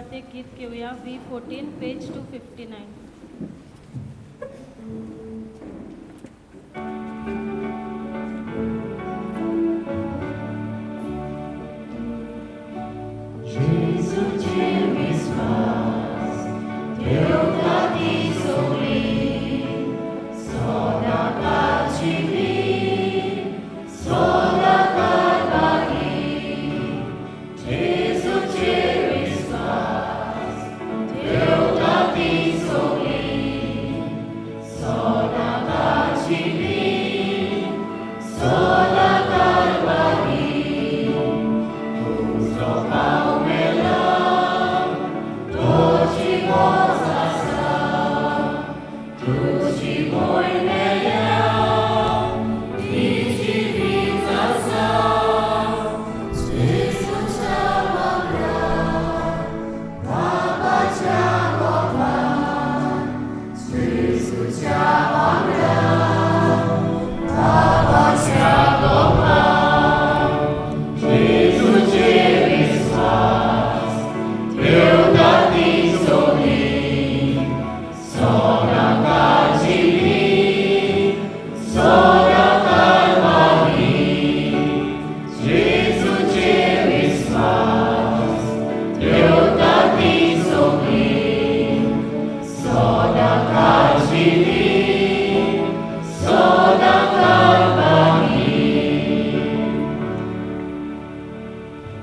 सुरवात एक गीत घेवया, V14 page 259.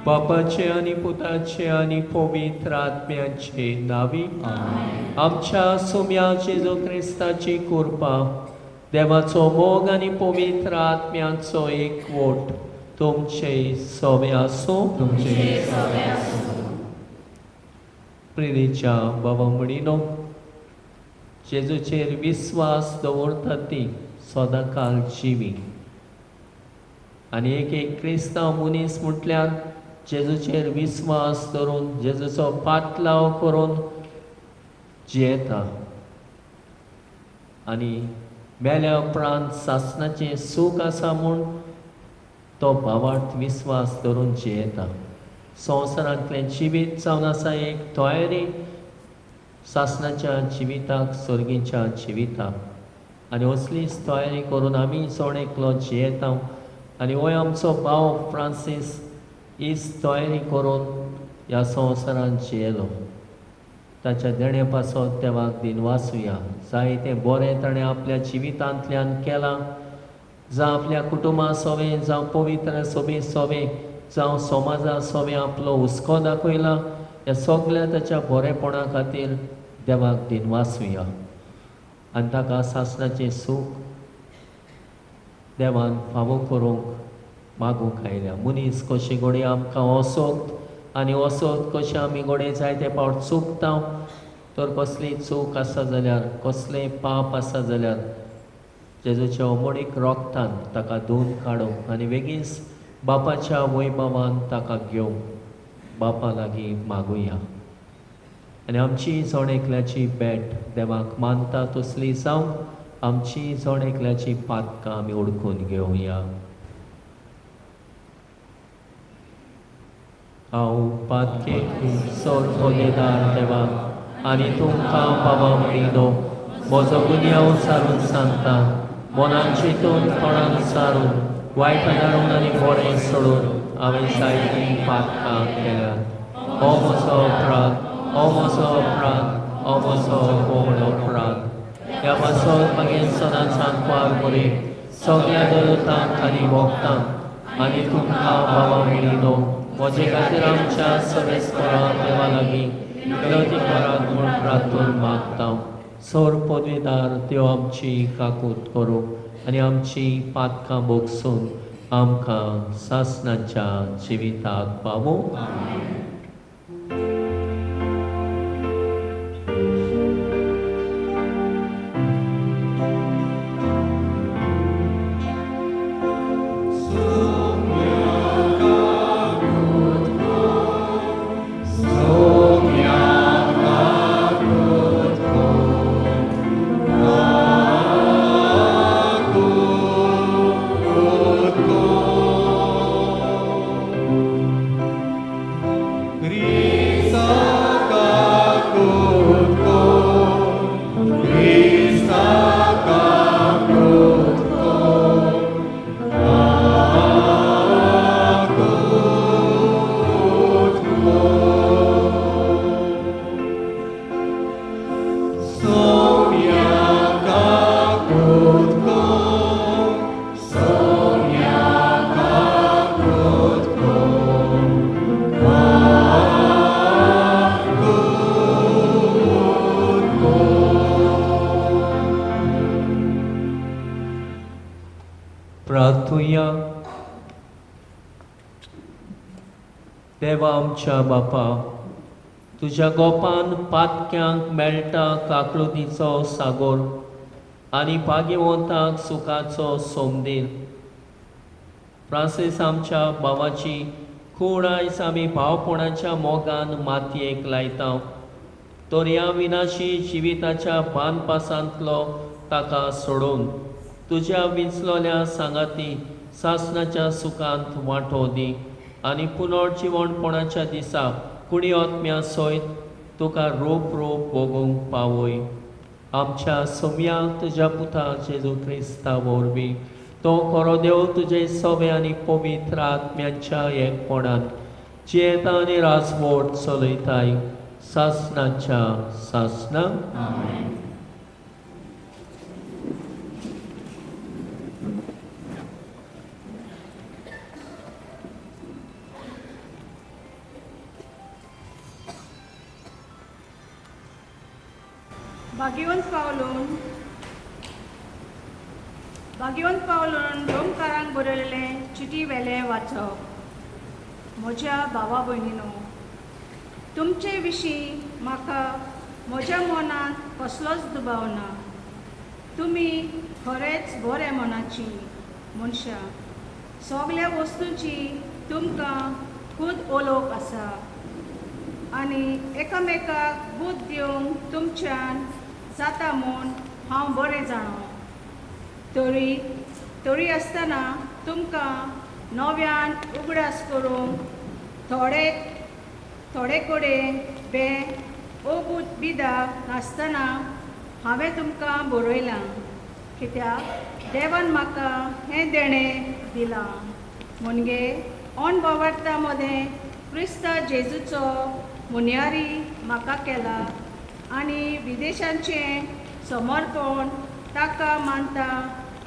बापाचे आनी पुताचे आनी पवित्र आत्म्याचे नावी आमच्या सोम्या जेजू क्रिस्ताची कृपा, देवाचो मोग आनी पवित्र आत्म्याचो एकवट तुमचे सोमे आसूं. तुमचे. प्रिरीच्या बाबा म्हणिनो, जेजूचेर विस्वास दवरता ती सदांकाल जिवी. आनी एक एक क्रिस्तांव मनीस म्हटल्यार जेजूचेर विस्वास धरून जेजूचो पातलाव करून जियेता आनी मेल्या उपरांत सासणाचें सूख आसा म्हूण तो भावार्थ विस्वास धरून जियेता. संवसारांतलें जिवीत जावन आसा एक तयारी सासणाच्या जिविताक, सर्गीच्या जिविताक. आनी असलीच तयारी करून आमी जण एकलो जियेता. आनी हो आमचो भाव फ्रांसीस हीच तयारी करून ह्या संवसारांत जियेलो. ताच्या देणे पासत देवाक दिनवासुया. जायतें बरें ताणें आपल्या जिवितांतल्यान केलां, जावं आपल्या कुटुंबा सोवें, जावं पवित्र सोबे सोवें, जावं समाजा सोवें आपलो हुस्को दाखयला. ह्या सगल्या ताच्या बरेपणा खातीर देवाक दिनवासुया. आनी ताका सासणाचें सूख देवान फावो करूंक मागूंक आयल्या. मनीस कशें घडये आमकां असोत आनी असोत कशें आमी घडये जायते फावट चुकता, तर कसली चूक आसा जाल्यार, कसलें पाप आसा जाल्यार जेजूच्या अमोडीक रोगतान ताका धुवन काडूंक आनी बेगीन बापाच्या वैभवान ताका घेवंक बापा लागीं मागुया. आनी आमची जण एकल्याची भेट देवाक मानता तसली जावंक आमची जण एकल्याची पातकां आमी ओळखून घेवया. हांव पातके सोड पदेदार देवाक आनी तुमकां बाबा म्हणिनो, म्हजो गुन्यांव सारून सांगता, मनान चिंतून तोंडान सारून वायट धाडून आनी बरें सोडून हांवें जायतीं पातकां केल्यात. हो म्हजो अपराध, हो म्हजो अपराध, हो म्हजो व्हड अपराध. ह्या पासत मागीर सदांच सांगपाक बरी सगळ्या दलतांक आनी भोगतांक आनी तुमकां बाबा म्हणिनो, म्हजे खातीर आमच्या सवेस्परा देवा लागीं विनवती करात म्हूण प्रार्थून मागता. सोर पदवेदार त्यो आमची काकूत करूं आनी आमची पातकां भोगसून आमकां सासणाच्या जिविताक पावूं. प्रार्थुया. देवा आमच्या बापा, तुज्या गोपान पातक्यांक मेळटा काकळुतीचो सागोर आनी भाग्यवंताक सुखाचो सोमदीर. फ्रांसीस आमच्या भावाची कूड आयज आमी भावपणाच्या मोगान मातयेक लायता, तर ह्या विनाशी जिविताच्या बांदपासांतलो ताका सोडून तुज्या विंचलोल्या सांगाती सासणाच्या सुखांत वांटो दी आनी पुनर्जिवणपणाच्या दिसा कुडी आत्म्या सयत तुका रोप रोप भोगूंक पावय. आमच्या सोम्याक तुज्या पुता जेजू क्रिस्ता वरवीं तो खरो देव तुजे सवे आनी पवित्र आत्म्यांच्या एकपणान जियेता आनी राजवट चलयताय सासणाच्या सासणां. भाग्यवंत पावलून भाग्यवंत पावलून रोमकारांक बरयलेलें चिटी वेलें वाचप. म्हज्या भावा भयणीनो, तुमचे विशीं म्हाका म्हज्या मनांत कसलोच दुबाव ना. तुमी खरेंच बऱ्या मनाची मनशां. सगल्या वस्तूंची तुमकां खूद ओलोक आसा आनी एकामेकाक बूद दिवंक तुमच्यान जाता म्हूण हांव बरें जाणो. तरी तरी आसतना तुमकां नव्यान उगडास करूंक थोडे थोडे कडेन बे ओबूत बिदा नासतना हांवें तुमकां बरयलां, कित्याक देवान म्हाका हें देणें दिलां. मुणगे अणभवार्था मदें क्रिस्ता जेजूचो मुन्यारी म्हाका केला आनी विदेशांचें समर्पण ताका मानता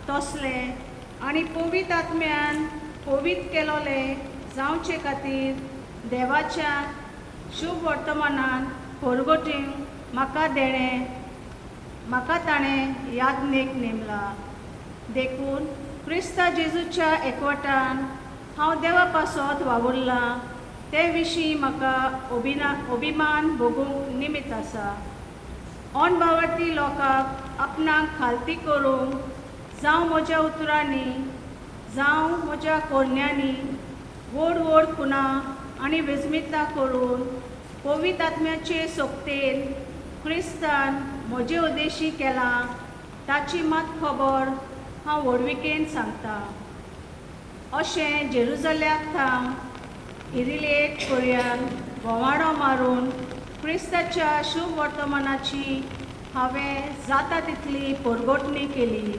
तसलें आनी पवित्र आत्म्यान पवित्र केलोलें जावचे खातीर देवाच्या शुभ वर्तमानान खरगोटींक म्हाका देणें म्हाका ताणें याज्ञेक नेमला. देखून क्रिस्ता जेजूच्या एकवटान हांव देवा पासत वावुरलां ते विशीं म्हाका अभिमान भोगूंक निमित्त आसा. अणभावार्थी लोकांक आपणाक खालती करूंक जावं म्हज्या उतरांनी जावं म्हज्या कोरण्यांनी व्हड व्हड खुणां आनी विस्मितां करून पवित्र आत्म्याचे सोकतेन क्रिस्तान म्हजे उद्देशी केलां ताची मात खबर हांव व्हडविकेन सांगता. अशें जेरुजल्याक थावन इरिलेक पर्यंत भोंवाडो मारून क्रिस्ताच्या शुभ वर्तमानाची हांवें जाता तितली परगटणी केली.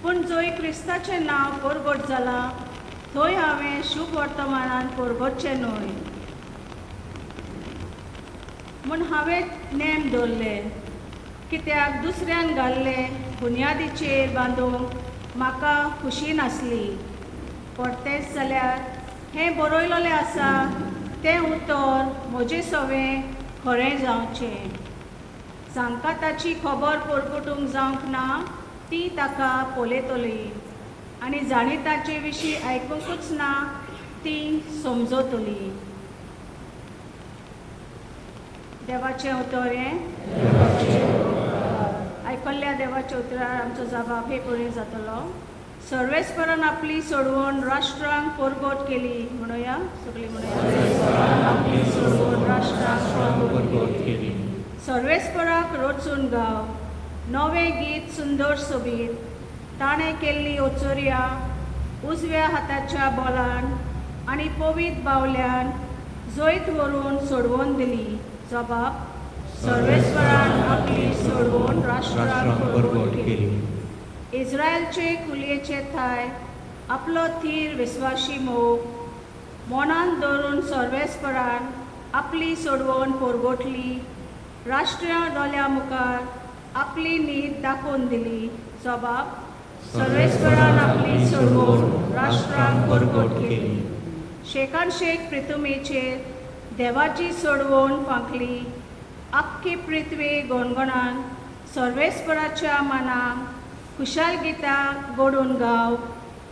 पूण जंय क्रिस्ताचें नांव परगट जालां थंय हांवें शुभ वर्तमानान परगटचें न्हय म्हूण हांवें नेम दवरले, कित्याक दुसऱ्यान घाल्ले बुन्यादीचेर बांदूंक म्हाका खुशी नासली. परतेंच जाल्यार हें बरयलेलें आसा तें उतर म्हजें सवें खरें जावचें. जांकां ताची खबर परगटूंक जावंक ना ती ताका पळयतली आनी जाणी ताचे विशीं आयकुंकूच ना ती समजतली. देवाचें उतर हें आयकल्ल्या देवाच्या उतरार आमचो जबाब हे पळय जातलो. सर्वेस्परान आपली सोडवण राष्ट्रांक परगट केली म्हणुया. सगळीं म्हणुया, आपली सोडवण राष्ट्रांक परगट केली. सर्वेस्पराक रचून गाव नवें गीत सुंदर सोबीत. ताणें केल्ली ओचोरया उजव्या हाताच्या बोलान आनी पवित्र बावल्यान जैत व्हरून सोडवून दिली. जबाब सर्वेस्परान आपली सोडवण राष्ट्रांक परगट केली. इस्रायलचे कुलयेचे थाय आपलो थीर विस्वाशी मोग मनान दवरून सर्वेस्परान आपली सोडवण परगटली राष्ट्रीय दोल्या मुखार आपली नीत दाखोवन दिली. जबाब सर्वेस्परान आपली सोडवण राष्ट्रांक परगट केली. शेकान शेक प्रितुमेचेर देवाची सोडवण फांकली. आख्खी पृथ्वी गणगणान सर्वेस्पराच्या मनाक खुशाल गितां गोडून गाव,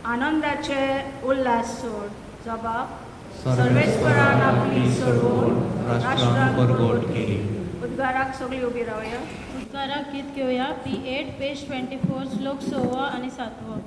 आनंदाचे उल्हास सोड. जबाब सर्वेस्परान आपली सोडवण राष्ट्रांक परगट केली. उद्गाराक सगळीं उबी रावया. उद्गाराक गीत घेवया P8 page 24 श्लोक 6वो आनी 7वो.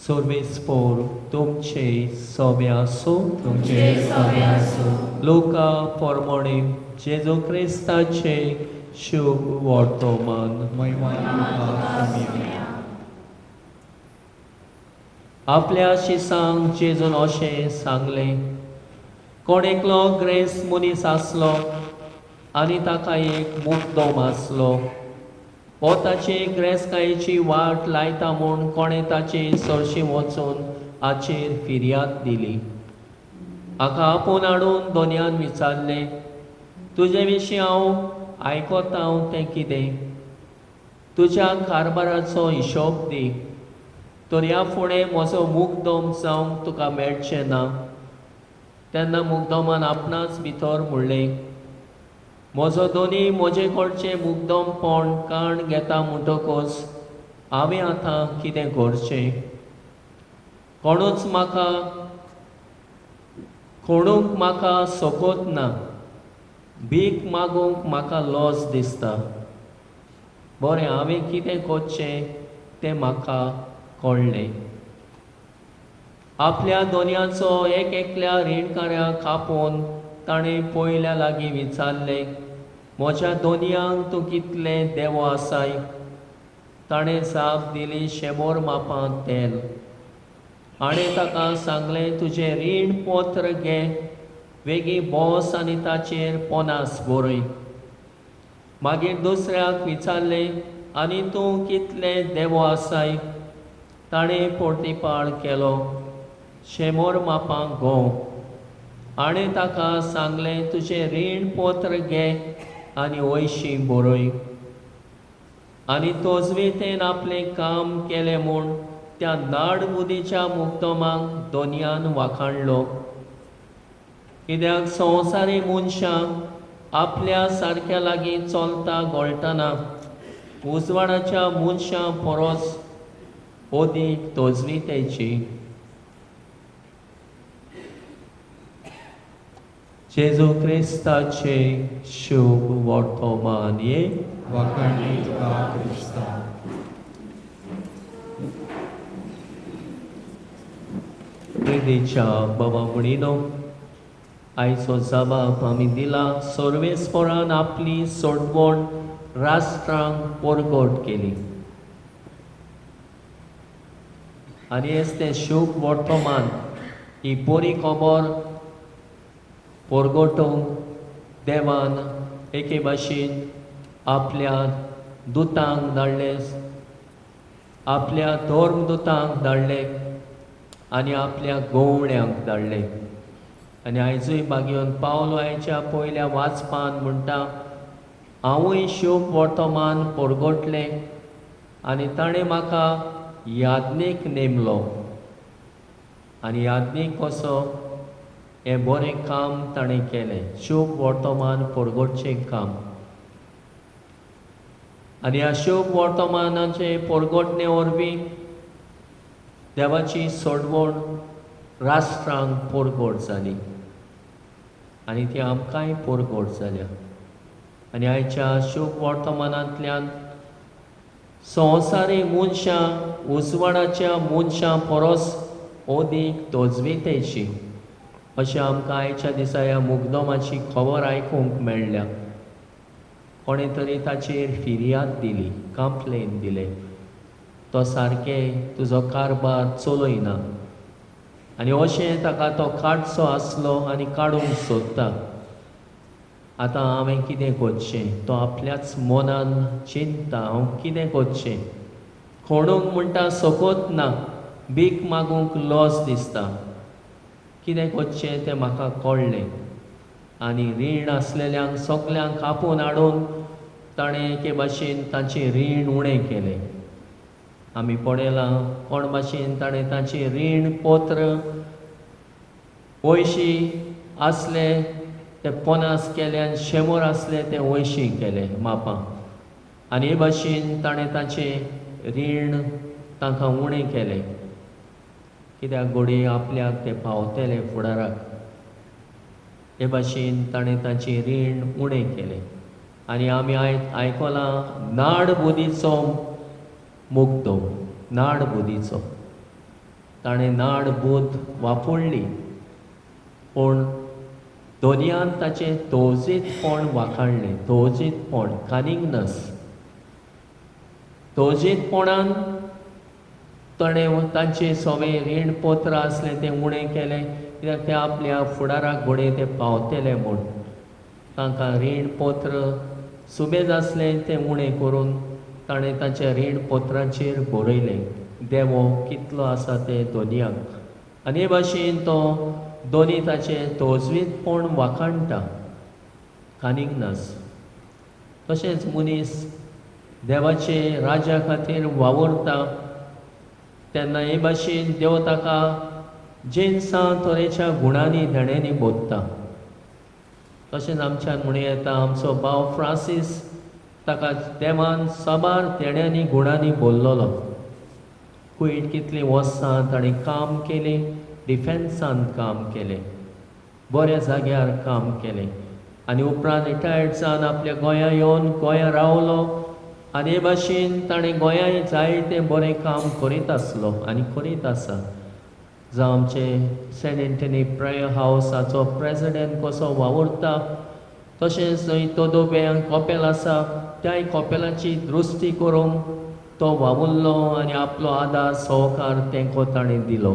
सर्वेस्पोर तुमचे सोबे आसूं. तुमचे सवे आसूं. लोका पोरमोणे जेजू क्रिस्ताचे शुभ वर्तमान. महिमा तुका सोम्या. आपल्या शिसांक जेजून अशें सांगलें, कोण एकलो ग्रेस मनीस आसलो आनी ताका एक मुग्दोम आसलो. हो ताची ग्रेसकायेची वाट लायता म्हूण कोणें ताचे सरशी वचून हाचेर फिर्याद दिली. हाका आपोवन हाडून दोनयान विचारलें, तुजे विशीं हांव आयकता तें कितें? तुज्या कारभाराचो हिशोब दी, तर ह्या फुडें म्हजो मुग्दोम जावंक तुका मेळचें ना. तेन्ना मुग्दोमान आपणाच भितर म्हणलें, म्हजो दोनी म्हजे कडचें मुग्दोमपण काण घेता म्हणटकच हांवें आतां कितें करचें? कोणूच म्हाका खोडूंक म्हाका सोकोत ना, भीक मागूंक म्हाका लॉस दिसता. बरें, हांवें कितें करचें तें म्हाका कळ्ळें. आपल्या दोनयाचो एक एकल्या रिणकाऱ्याक आपोवन ताणें पयल्या लागीं विचारलें, म्हज्या दोनयांक तूं कितलें देवो आसाय? ताणें जाप दिली, 100 मापां तेल. हाणें ताका सांगलें, तुजें रीण पत्र घे, वेगीं बस आनी ताचेर 50 बरय. मागीर दुसऱ्याक विचारलें, आनी तूं कितलें देवो आसाय? ताणें पोर्तिपाळ केलो, 100 मापां गंव. हाणें ताका सांगलें, तुजें रीण पत्र घे आनी 80 बरय. आनी तोजवेतेन आपलें काम केलें म्हूण त्या नाडबुदीच्या मुक्तमाक दोनयान वाखाणलो. कित्याक संवसारी मनशां आपल्या सारक्या लागीं चलता घोळटना उजवाडाच्या मनशां परस अदीक तजवितेची. जेजू क्रिस्ताचे शुभ वर्तमान. ये वाखाणली तुका क्रिस्ता. प्रितीच्या बाबा म्हणिनो, आयचो जबाब आमी दिला. सर्वेस्परान आपली सोडवण राष्ट्रांक परगट केली आनी हेच तें शुभ वर्तमान, ही बरी खबर परगटूंक देवान एके भाशेन आपल्या दुतांक धाडले, आपल्या धर्मदुतांक धाडले आनी आपल्या गवळ्यांक धाडले. आनी आयजूय बागेवन पावलो आयच्या पयल्या वाचपान म्हणटा, हांवूय शुभ वर्तमान परगटलें आनी ताणें म्हाका याज्ञीक नेमलो आनी याज्ञीक कसो हें बरें काम ताणें केलें, शुभ वर्तमान परगटचें काम. आनी ह्या शुभ वर्तमानाचे परगटणे वरवीं देवाची सोडवण राष्ट्रांक परगट जाली आनी ती आमकांय परगट जाल्या. आनी आयच्या शुभ वर्तमानांतल्यान संवसारी मनशां उजवाडाच्या मनशां परस अदीक तजवितेची अशें आमकां आयच्या दिसा ह्या मुगदमाची खबर आयकूंक मेळ्ळ्या. कोणें तरी ताचेर फिर्याद दिली, कंप्लेन दिलें, तो सारकें तुजो कारबार चलयना आनी अशें ताका तो काडचो आसलो आनी काडूंक सोदता. आतां हांवें कितें करचें, तो आपल्याच मनान चिंतता, हांव कितें करचें. खणूंक म्हणटा सकत ना, भीक मागूंक लज दिसता, कितें करचें तें म्हाका कळ्ळें. आनी रीण आसलेल्यांक सगल्यांक आपोवन हाडून ताणें एके भाशेन तांचें रीण उणें केलें. आमी पळयलां कोण भाशेन ताणें तांचें रीण पत्र पयशे आसले ते 50 केले आनी 100 आसले ते 80 केले मापां. आनी हे भाशेन ताणें तांचें रीण तांकां उणें केलें, कित्याक घडये आपल्याक ते पावतले फुडाराक. हे भाशेन ताणें तांचें रीण उणें केलें. आनी आमी आयकलां नाडबुदीचो मुग्दो, नाडबुदीचो ताणें नाडबूद वापरली, पूण दोनयान ताचें तवजीतपण वाखाणलें. तवजीतपण, कानिंगनस, तवजीतपणान ताणें तांचें सगळें रीण पत्र आसलें तें उणें केलें, कित्याक ते आपल्या फुडाराक घडये ते पावतले म्हूण. तांकां रीण पत्र सुबेज आसलें तें उणें करून ताणें तांच्या रीण पत्रांचेर बरयलें देवो कितलो आसा ते दोनयाक. आनी हे भाशेन तो दोनी ताचें तजवीतपण वाखाणटा, कानिंगनस. तशेंच मनीस देवाचे राज्या खातीर वावुरता तेन्ना हे भाशेन देव ताका जिनसां तरेच्या गुणांनी देण्यांनी बोधता. तशेंच आमच्यान म्हणूं येता आमचो भाव फ्रांसीस ताका देवान साबार देण्यांनी गुणांनी बोल्लोलो. कुयट कितलीं वर्सां ताणें काम केलें, डिफेन्सान काम केलें, बऱ्या जाग्यार काम केलें आनी उपरांत रिटायर्ड जावन आपल्या गोंया येवन गोंया रावलो आनी हे भाशेन ताणें गोंयांय जायतें बरें काम करीत आसलो आनी करीत आसा. जावं आमचे सेंट एंटनी प्रेयर हावसाचो प्रेजिडेंट कसो वावुरता, तशेंच थंय तोदोबे कॉपेल आसा त्याय कॉपेलाची दृश्टी करूंक तो वावुरलो आनी आपलो आदार सहकार तेंको ताणें दिलो.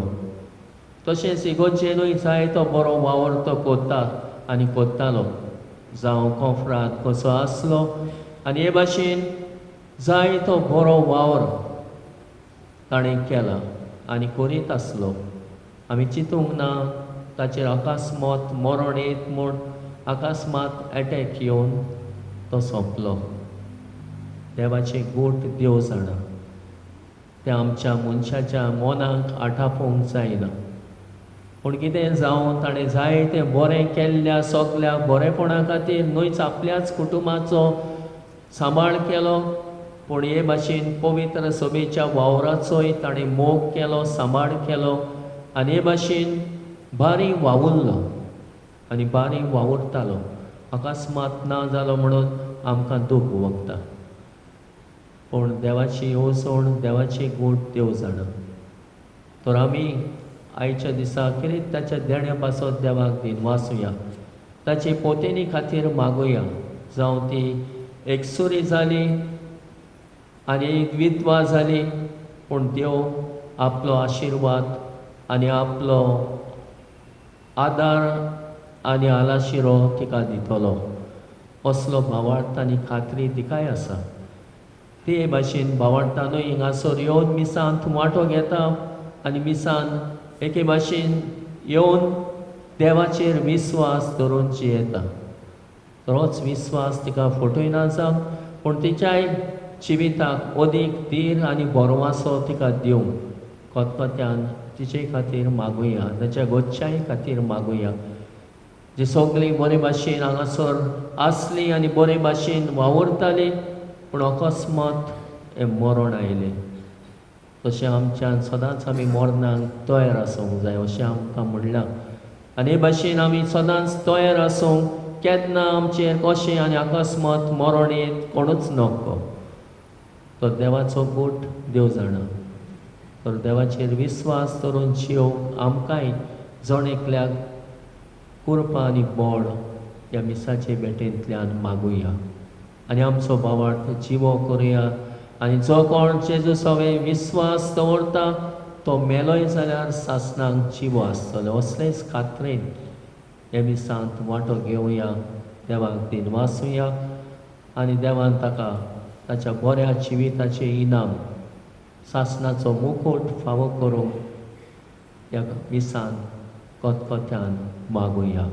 तशेंच इगोर्जेनूय जायतो बरो वावर तो कोत्ता आनी कोत्तालो, जावं कोफराद कसो आसलो आनी हे भाशेन जायतो बरो वावर ताणें केला आनी करीत आसलो. आमी चिंतूंक ना ताचेर अकस्मात मरण येत म्हूण, अकस्मात एटॅक येवन तो सोंपलो. देवाचें गोट देव जाणा, तें आमच्या मनशाच्या मनाक आठापोवंक जायना. पूण कितें जावं ताणें जायतें बरें केल्ल्या सगल्या बरेपणा खातीर न्हयच आपल्याच कुटुंबाचो सांबाळ केलो, पूण हे भाशेन पवित्र सभेच्या वावराचोय ताणें मोग केलो, सांबाळ केलो आनी हे भाशेन बारी वावुरलो आनी बारी वावुरतालो. अकस्मात ना जालो म्हणून आमकां दूख भोगता, पूण देवाची येवजण, देवाची गूट देव जाणा. तर आमी आयच्या दिसा खेरीत ताच्या देण्या पासत देवाक दिनवासुया, ताचे पोतेनी खातीर मागुया. जावं ती एकसुरी जाली आनी एक विधवा जाली, पूण देव आपलो आशिर्वाद आनी आपलो आदार आनी आलाशिरो तिका दितलो असलो भावार्थ आनी खात्री तिकाय आसा. ते भाशेन भावार्थानूय हिंगासर येवन मिसांत वांटो घेता आनी मिसान एके भाशेन येवन देवाचेर विस्वास धरून जियेता. तोच विस्वास तिका फटयना जावं, पूण तिच्याय जिविताक अदीक धीर आनी भरवासो तिका दिवंक खतखत्यान तिचे खातीर मागुया, ताच्या घरच्याय खातीर मागुया. जे सगळीं बरे भाशेन हांगासर आसली आनी बरे भाशेन वावुरताली, पूण अकस्मात हें मरण आयलें. तशें आमच्यान सदांच आमी मरणाक तयार आसूंक जाय अशें आमकां म्हणलां. आनी हे भाशेन आमी सदांच तयार आसूंक, केन्ना आमचेर कशें आनी अकस्मात मरण येत कोणूच नको. तो देवाचो गूट देव जाणा. तर देवाचेर विस्वास धरून जियोवंक आमकांय जण एकल्याक कृपा आनी बळ ह्या मिसाचे भेटेंतल्यान मागुया आनी आमचो भावार्थ जिवो करुया. आनी जो कोण जेजू सवे विस्वास दवरता तो मेलोय जाल्यार सासणाक जिवो आसतलो असलेच खात्रेन ह्या मिसांत वांटो घेवया, देवाक दिनवासुया आनी देवान ताका ताच्या बऱ्या जिविताचें इनाम सासणाचो मुकूट फावो करूंक ह्या मिसान खतखत्यान मागुया.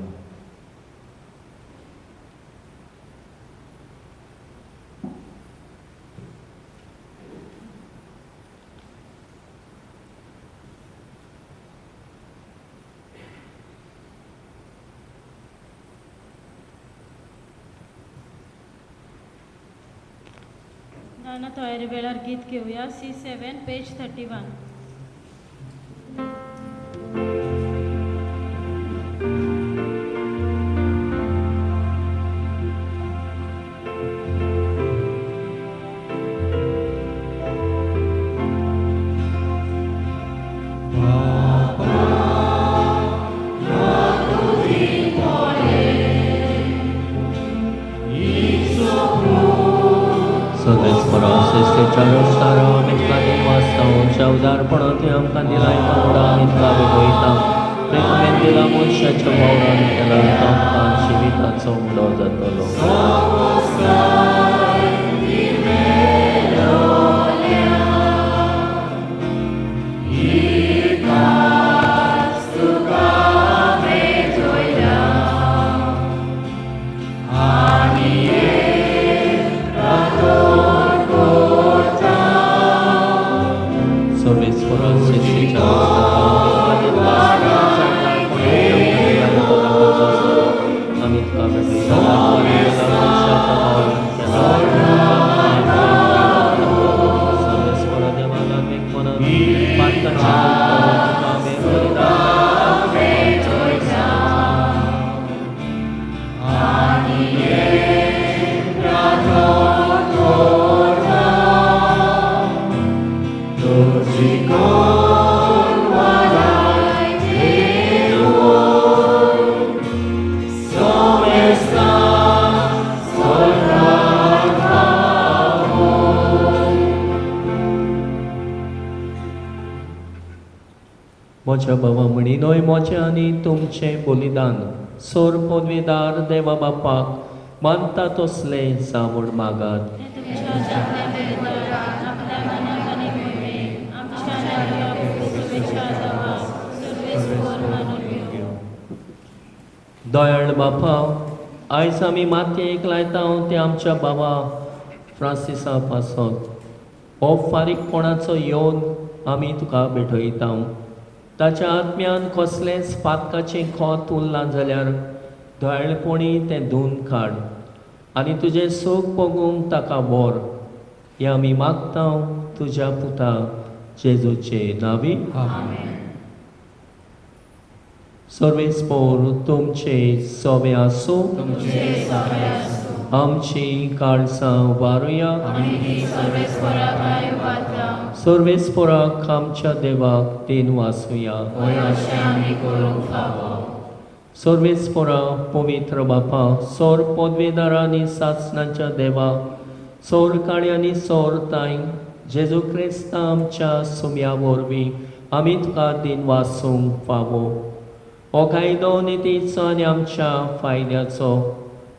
दाना तयारी वेळार गीत घेवया. C7 page 31. म्हज्या बाबा म्हणी न्हय म्हजें आनी तुमचें बलिदान सोर पदवीदार देवा बापाक मानता तसलें जावण मागात. दयाळ बापा, आयज आमी मातयेक लायता ते आमच्या बाबा फ्रांसिसा पासत हो फारीकपणाचो येवन आमी तुका भेटयता. ताच्या आत्म्यान कसलेंच पातकाचें खोत उरलां जाल्यार दयाळपणी तें धुवन काड आनी तुजें सूख भोगूंक ताका व्हर. हें आमी मागता तुज्या पुता जेजूचे नांवी. सर्वेस्पोर तुमचे सवे आसूं. आमची काळजां उबारुया. सर्वेस्पोराक आमच्या देवाक then वासुया. सर्वेस्पोरा पवित्र बापा, सोर पदवेदारा आनी सासणाच्या देवा, सोर काळी आनी सोर ताई जेजू क्रिस्ता आमच्या सुम्या वरवीं आमी तुका then वासूंक फावो. हो कायदो नितीचो आनी आमच्या फायद्याचो,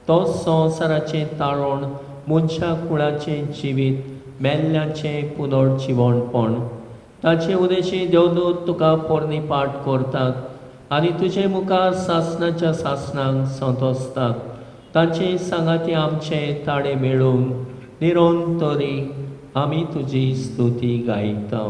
तो संवसाराचें ताळोण, मनशा कुळाचें जिवीत, मेल्ल्याचें पुनर्जिवणपण. ताचे उदेशी देवदूत तुका पोरणी पाठ करतात आनी तुजे मुखार सासणाच्या सासणांक संतोसतात. तांचे सांगाती आमचे ताळे मेळून निरंतरी आमी तुजी स्तुती गायता.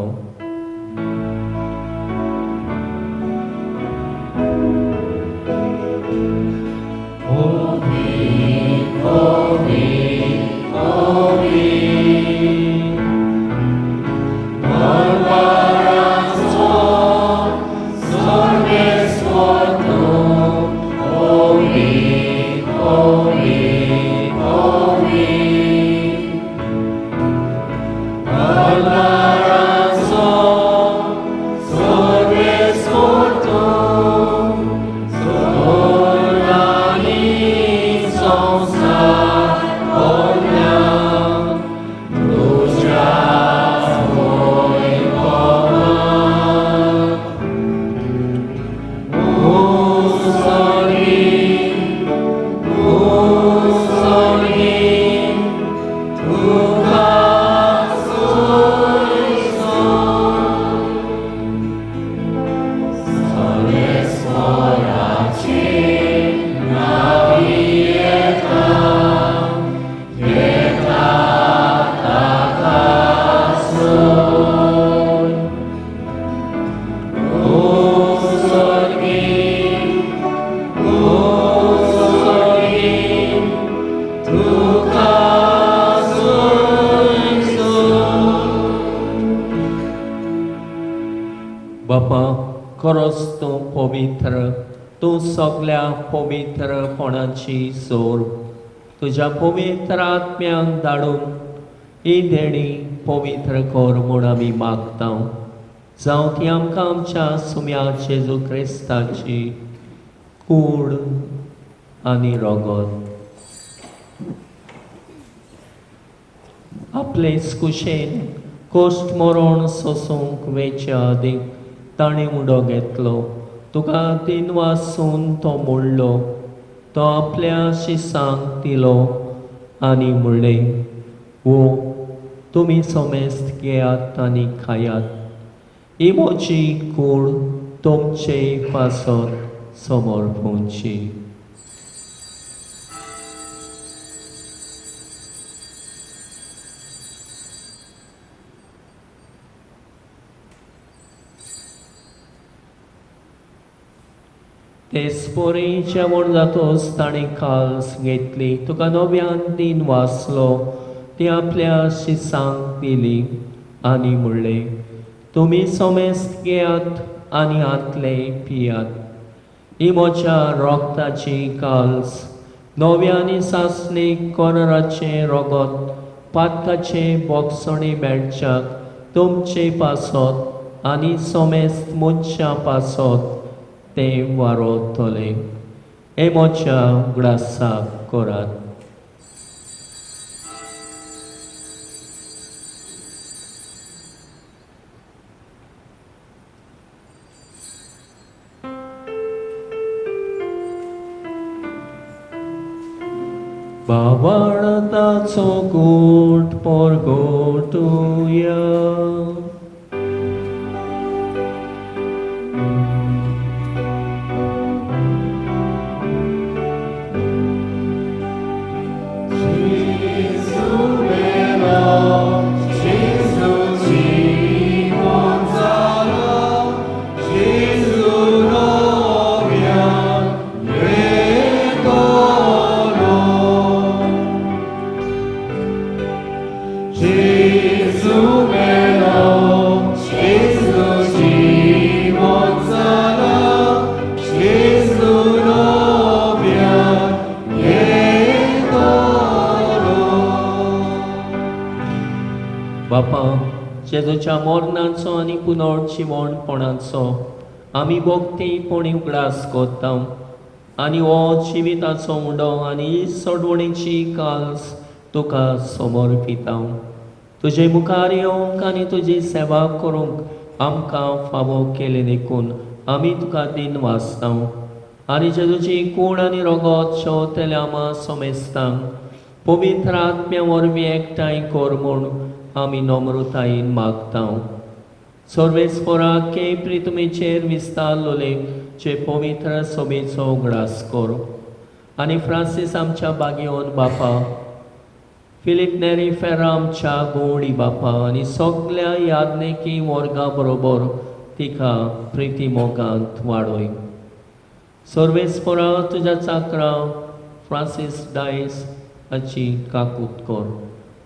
बापा, खरोच तूं पवित्र, तूं सगल्या पवित्रपणाची सोर. तुज्या पवित्र आत्म्यांक धाडून ही देणी पवित्र कर म्हूण आमी मागता. जावं ती आमकां आमच्या सुम्या जेजू क्रिस्ताची कूड आनी रगत. आपलेच कुशेन कोश्ट मरण सोसूंक वेच्या आदीं ताणें उडो घेतलो. तुका तीन वासून तो मोडलो, तो आपल्या शिसांक दिलो आनी म्हणलें, वो तुमी समेस्त घेयात आनी खायात, ही म्हजी कूड तुमचे पासत समर्पूंची. तेच परी जेवण जातोच ताणें काल्स घेतली, तुका नव्यान दिन वाचलो, ती आपल्या शिसांक दिली आनी म्हणलें, तुमी समेस्त घेयात आनी हातले पियात, ही म्हज्या रोगताची काल्स, नव्या आनी सासणी कोनराचें रोगत पातकाचें बोगसणी मेळच्याक तुमचे पासत आनी समेस्त मनशां पासत तें वारोतलें. हे म्हज्या उगडासाक करात. बाबाळताचो गोट परगोटुया. बापा, जेजूच्या मरणाचो आनी पुनर्जिवणपणाचो आमी भक्तीपणी उगडास करता आनी हो जिविताचो उंडो आनी सोडवणेची काल्स तुका समर्पिता. तुजे मुखार येवंक आनी तुजी सेवा करूंक आमकां फावो केले देखून आमी तुका दिन वाचता आनी जेजूची कूड आनी रगत शेवतल्या आमा समेस्तांक पवित्र आत्म्या वरवीं एकठांय कर म्हूण आमी नम्रतायेन मागता. सर्वेस्पराक के प्रितुमेचेर विस्तारलोले जे पवित्र सभेचो उगडास कर आनी फ्रांसीस आमच्या बागेवन बापा फिलीप नेरी फेरामच्या गोवडी बापा आनी सगल्या याज्ञिकी वर्गा बरोबर तिका प्रिती मोगांत वाडय. सर्वेस्परा तुज्या चाकरा फ्रांसीस डायस हाची काकूत कर.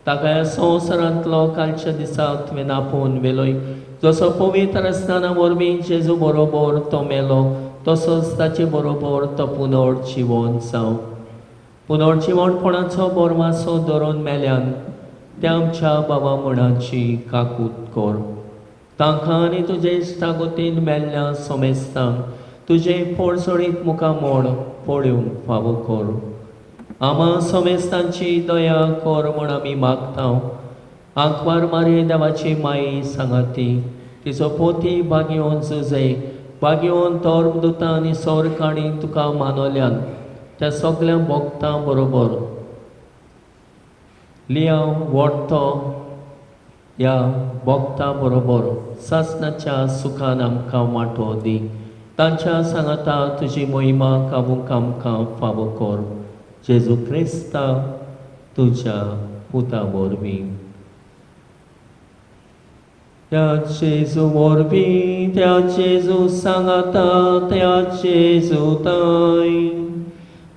ताका ह्या संवसारांतलो कालच्या दिसा तुवें आपोवन व्हेलोय. जसो पवित्र आसतना वरवीं जेजू बरोबर तो मेलो तसोच ताचे बरोबर तो पुनर्जिवन जावं. पुनर्जिवणपणाचो बोरमासो धरून मेल्यान त्या आमच्या बाबा मुणाची काकूत कर. तांकां आनी तुजे इश्टागतीन मेल्ल्या सोमेस्तांक तुजे पोळसोळीत मुखामोड पळोवंक फावो कर. आमा सोमेस्तांची दया कर म्हूण आमी मागता. आंकवार मारी देवाची माई सांगाती तिचो पोती भाग्योवन जुजे भाग्योवन धर्मदुतां आनी सौरकाणी तुका मानवल्यान त्या सगल्या भोगतां बरोबर लियांव वोडतो ह्या भोगतां बरोबर सासणाच्या सुखान आमकां वांटो दी. तांच्या सांगाता तुजी मोहिमा काबूंक आमकां फावो कर. जेजू क्रिस्ता तुज्या पुता वरवीं. त्या जेजू वरवीं, त्या जेजू सांगाता, त्या जेजू ताय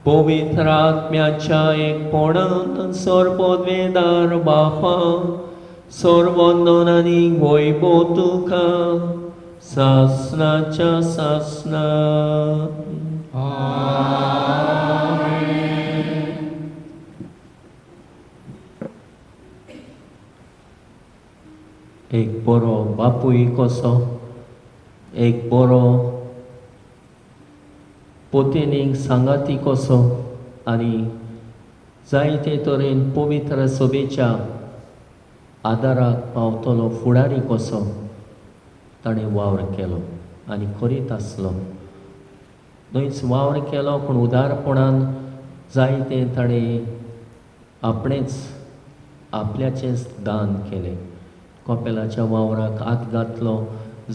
पवित्र आत्म्याच्या एकपणान सर्ववेदार बापा सर्वंदन आनी वैभव तुका सासणाच्या सासणा. एक बरो बापूय कसो, एक बरो पोतेनीक सांगाती कसो आनी जायते तरेन पवित्र सभेच्या आदाराक पावतलो फुडारी कसो ताणें वावर केलो आनी करीत आसलो. न्हयच वावर केलो पूण उदारपणान जायते ताणें आपणेंच आपल्याचेंच दान केलें. कपेलाच्या वावराक हात घातलो,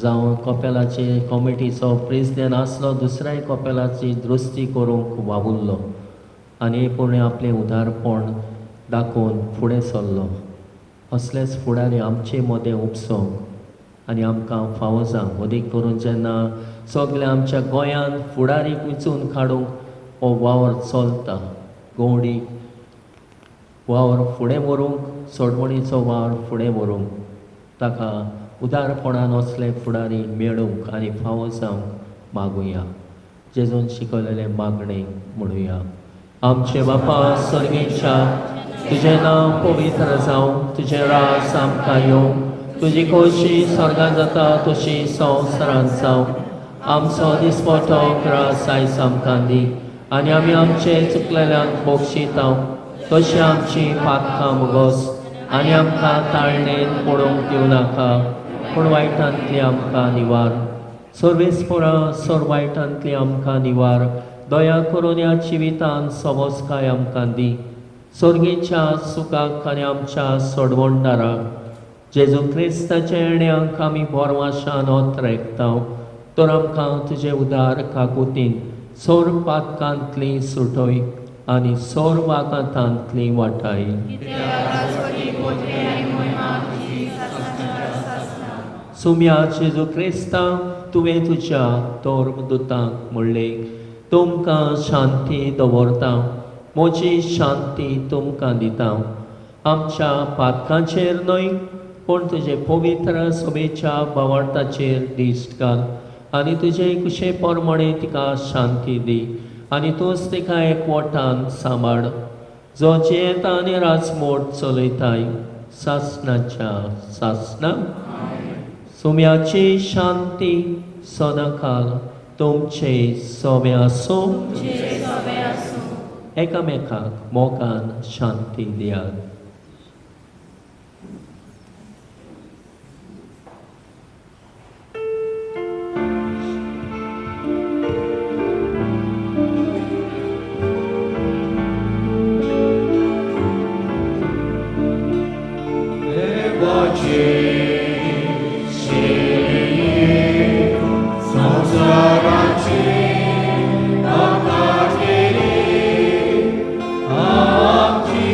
जावं कपेलाचे कॉमिटीचो प्रेजिडेंट आसलो, दुसऱ्याय कपेलाची दृश्टी करूंक वावुरलो आनी पूण आपलें उदारपण दाखोवन फुडें सरलो. असलेच फुडारी आमचे मदें उपसोंक आनी आमकां फावो जावंक, अदीक करून जेन्ना सगळ्या आमच्या गोंयांत फुडारीक विचून काडूंक हो वावर चलता, गवडी वावर फुडें व्हरूंक, सोडवणीचो वावर फुडें व्हरूंक ताका उदारपणान असले फुडारी मेळूंक आनी फावो जावंक मागुया. जेजून शिकयलेलें मागणें म्हणुया. आमचे बापा सर्गेच्या, तुजें नांव पवित्र जावं, तुजें राज आमकां येवं, तुजी खोशी स्वर्गांत जाता तशी संवसारांत जावं. आमचो दिसपटो ग्रास आयज आमकां दी आनी आमी आमचे चुकलेल्यांक बक्षिता तशी आमची पातकां मुगोस आनी आमकां ताळणेन पडोवंक दिवं नाका, पूण वायटांतली आमकां निवार. सर्वेस्परा सर वायटांतली आमकां निवार. दया करून ह्या जिवितान समजकाय आमकां दी. सर्गेच्या सुखाक आनी आमच्या सोडवणदाराक जेजू क्रिस्ताच्या येण्याक आमी बोरवाशान ओतरेकता, तर आमकां तुजे उदार काकुतीन सोर पातकांतली सुटय आनी सोर वागातांतली वाटाय. सुम्या जेजू क्रिस्ता, तुवें तुज्या धर्मदुतांक म्हणलें, तुमकां शांती दवरता, म्हजी शांती तुमकां दिता. आमच्या पातकांचेर न्हय पूण तुजे पवित्र सभेच्या भावार्थाचेर दिश्ट घाल आनी तुजे कुशे प्रमाणे तिका शांती दी आनी तूंच तिका एकवटान सांबाळ, जो जियेता आनी राजमोट चलयताय सासणाच्या सासणा. सुम्याची शांती सदांकाल तुमचे सोबे आसूं. एकामेकाक मोगान शांती दियात. संसाराची आमची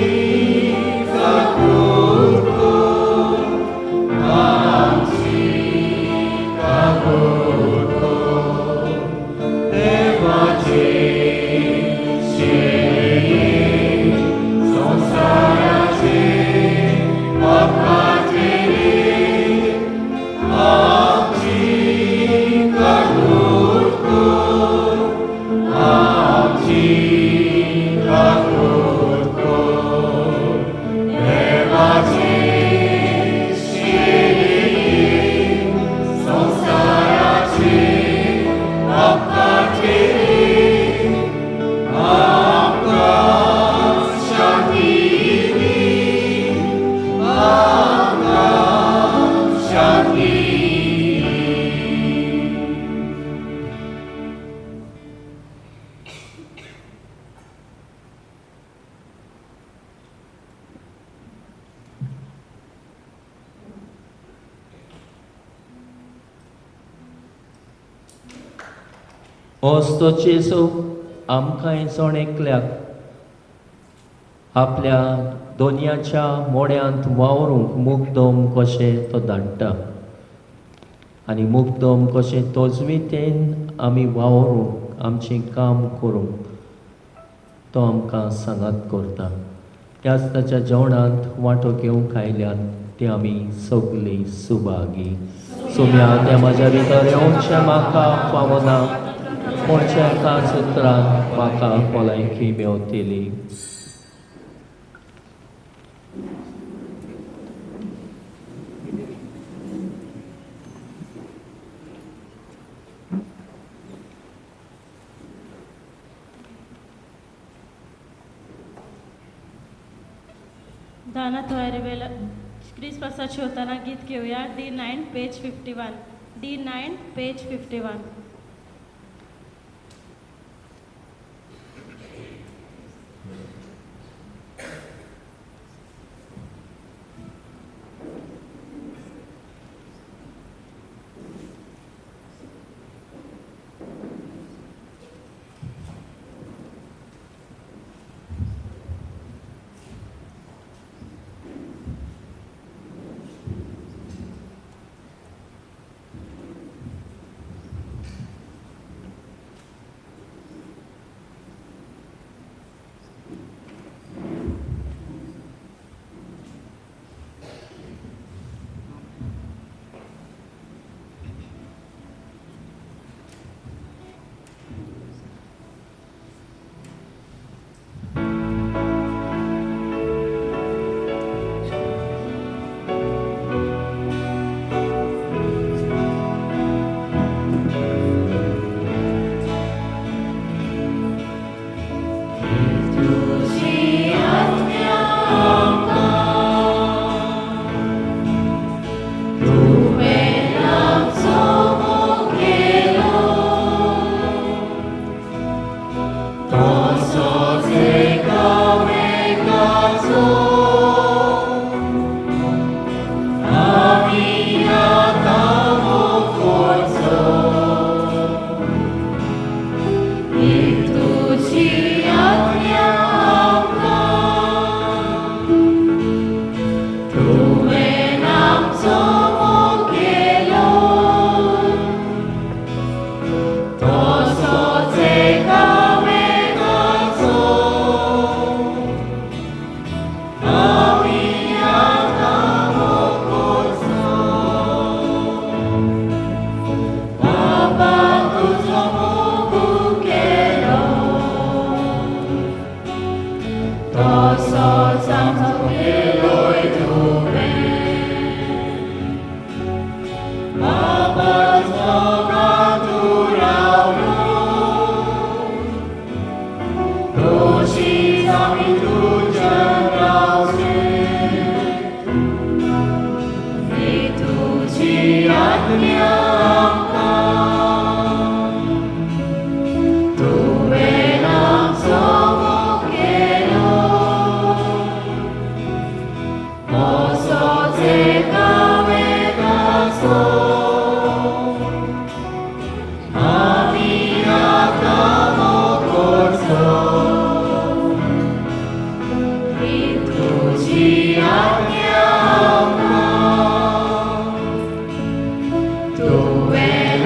होच तो जेजू आमकांय जण एकल्याक आपल्या दोनयाच्या मोड्यांत वावरूंक मुग्दम कशें तो धाडटा आनी मुग्दम कशें तोजवितेन आमी वावरूंक आमचें काम करूंक तो आमकां सांगात करता. त्याच ताच्या जेवणांत वांटो घेवंक आयल्यात ते आमी सगलीं सुभागी. सोम्या त्या म्हाज्या भितर येवचें म्हाका फावना, पूण एकाच उतरान म्हाका भलायकी मेवतली. दाना तयारी क्रिस प्रसाद शिवताना गीत घेवया. D9 page 51. D9 page 51. तुवें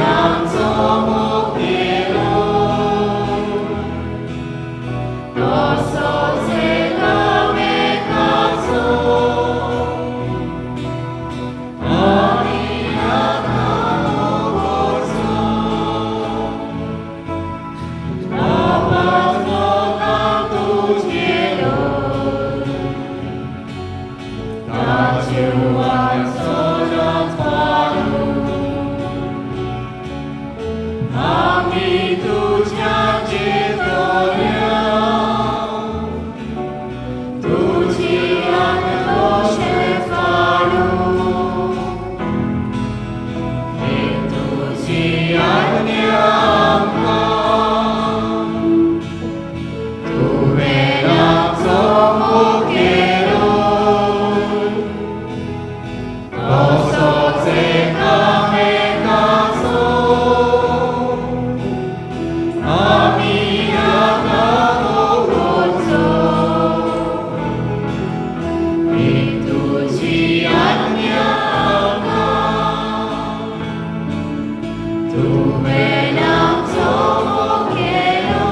तुवें आमचो मोग केलो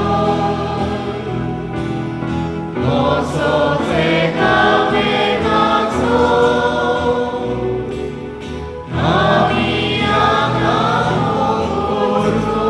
कसोच एका वेगाचो आमी आतां मोग करचो.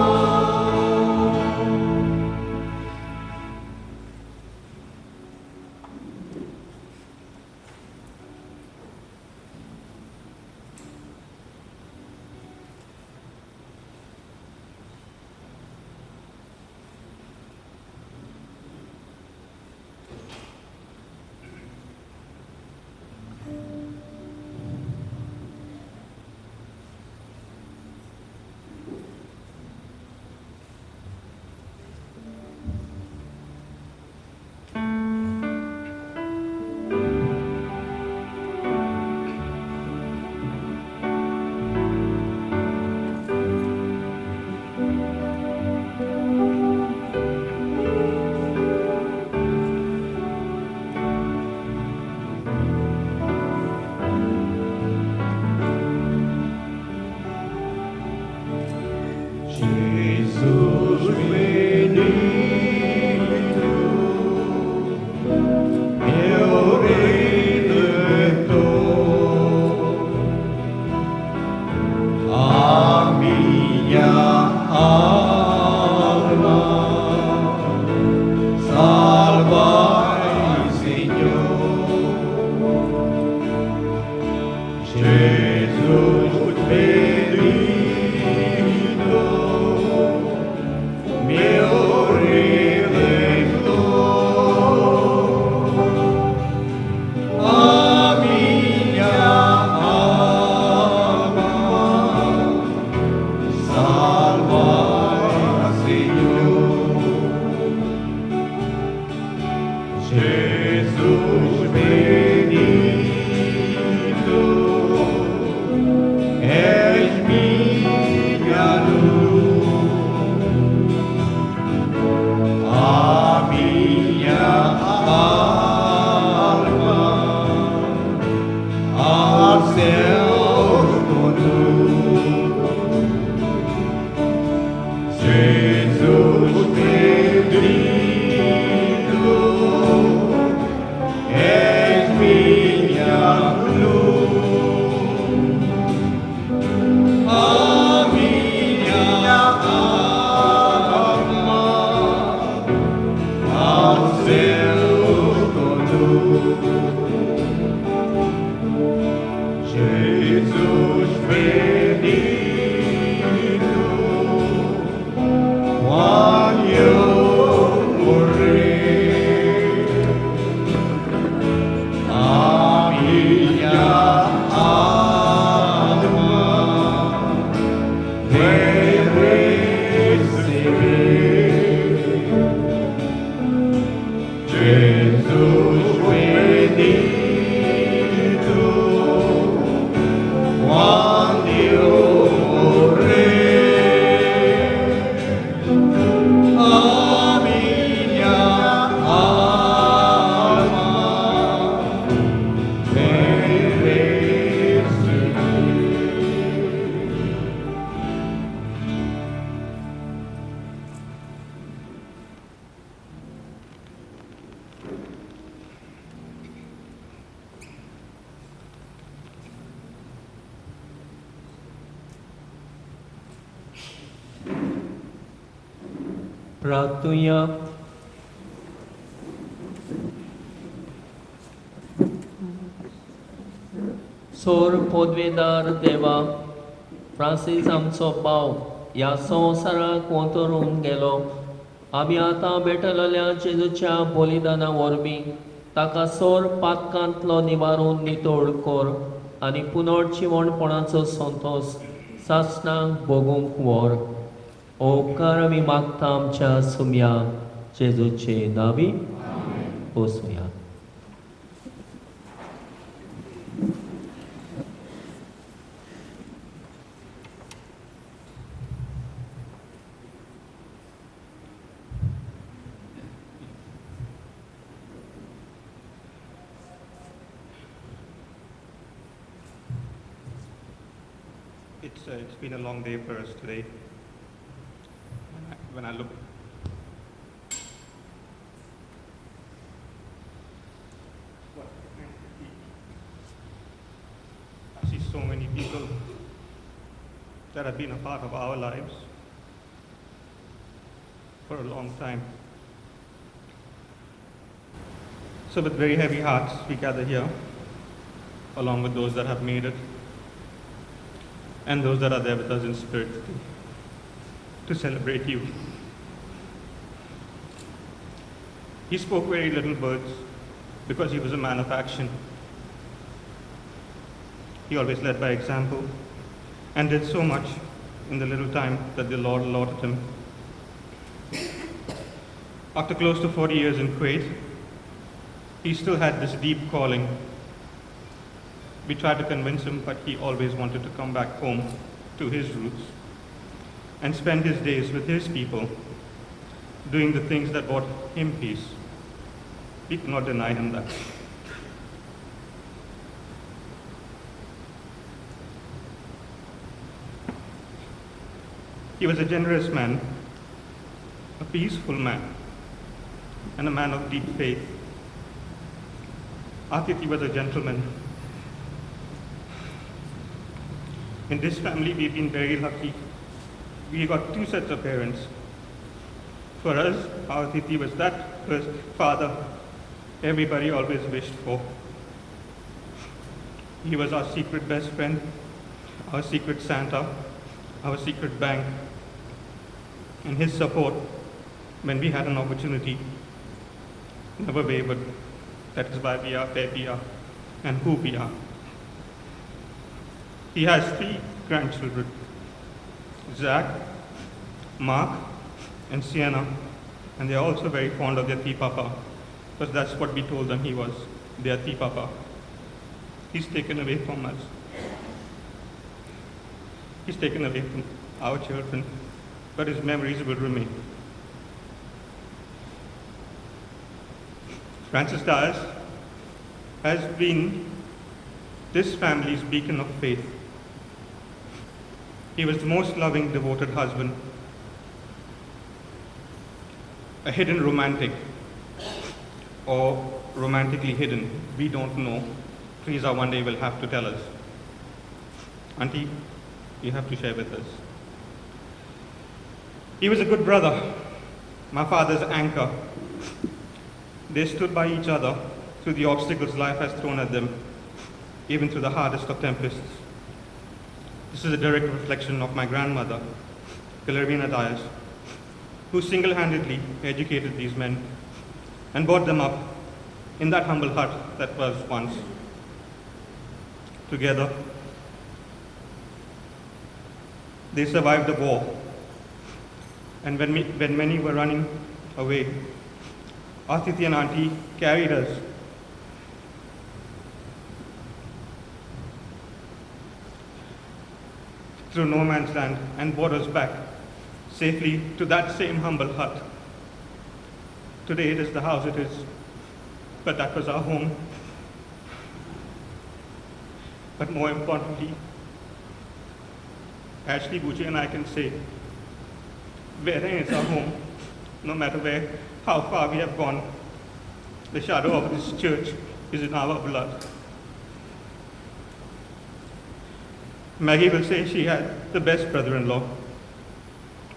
Jesus bendito, meu Redentor, a minha alma salvai, Senhor. Jesus bendito, meu Redentor, a minha alma salvai, Senhor. Jesus bendito, és minha luz, a minha alma ao céu conduz. Jesus bendito, és minha luz, a minha alma ao céu conduz. Jesus bendito, quando eu morrer, a minha alma vem receber. Jesus bendito, quando eu morrer, a minha alma vem receber. प्रार्थुया. सोर पोदवेदार देवा, Francis आमचो भाव ह्या संवसाराक वतरून गेलो. आमी आतां भेटलेल्या जेजूच्या बलिदाना वरवीं ताका सोर पातकांतलो निवारून नितळ कर आनी पुनर्जिवणपणाचो संतोश सासणाक भोगूंक व्हर. उपकार आमी मागता आमच्या सुम्या जेजूचे नावी. बसुया. It's been a long day for us today. When I look, what, I see so many people that have been a part of our lives for a long time. So with very heavy hearts, we gather here, along with those that have made it, and those that are there with us in spirit today, to celebrate you. He spoke very little words because he was a man of action. He always led by example and did so much in the little time that the Lord allotted him. After close to 40 years in Kuwait, he still had this deep calling. We tried to convince him, but he always wanted to come back home to his roots and spend his days with his people, doing the things that brought him peace. We could not deny him that. He was a generous man, a peaceful man, and a man of deep faith. Atithi was a gentleman. In this family, we've been very lucky. We got two sets of parents. For us, our Atithi was that first father everybody always wished for. He was our secret best friend, our secret Santa, our secret bank, and his support when we had an opportunity never wavered. That is why we are where we are and who we are. He has three grandchildren, Zach, Mark, and Sienna, and they are also very fond of their Ti Papa, because that's what we told them he was, their Ti Papa. He's taken away from us. He's taken away from our children, but his memories will remain. Francis Dias has been this family's beacon of faith. He was the most loving, devoted husband, a hidden romantic, or romantically hidden, we don't know. Teresa one day will have to tell us. Auntie, you have to share with us. He was a good brother, my father's anchor. They stood by each other through the obstacles life has thrown at them, even through the hardest of tempests. This is a direct reflection of my grandmother, Guillermina Dias, who single-handedly educated these men and brought them up in that humble hut that was once. Together, they survived the war, and when many were running away, Atithi and Auntie carried us through no man's land and brought us back safely to that same humble hut. Today it is the house it is, but that was our home. But more importantly, Ashley, Bucci and I can say, Verem is our home, no matter where, how far we have gone. The shadow of this church is in our blood. Maggie will say she had the best brother-in-law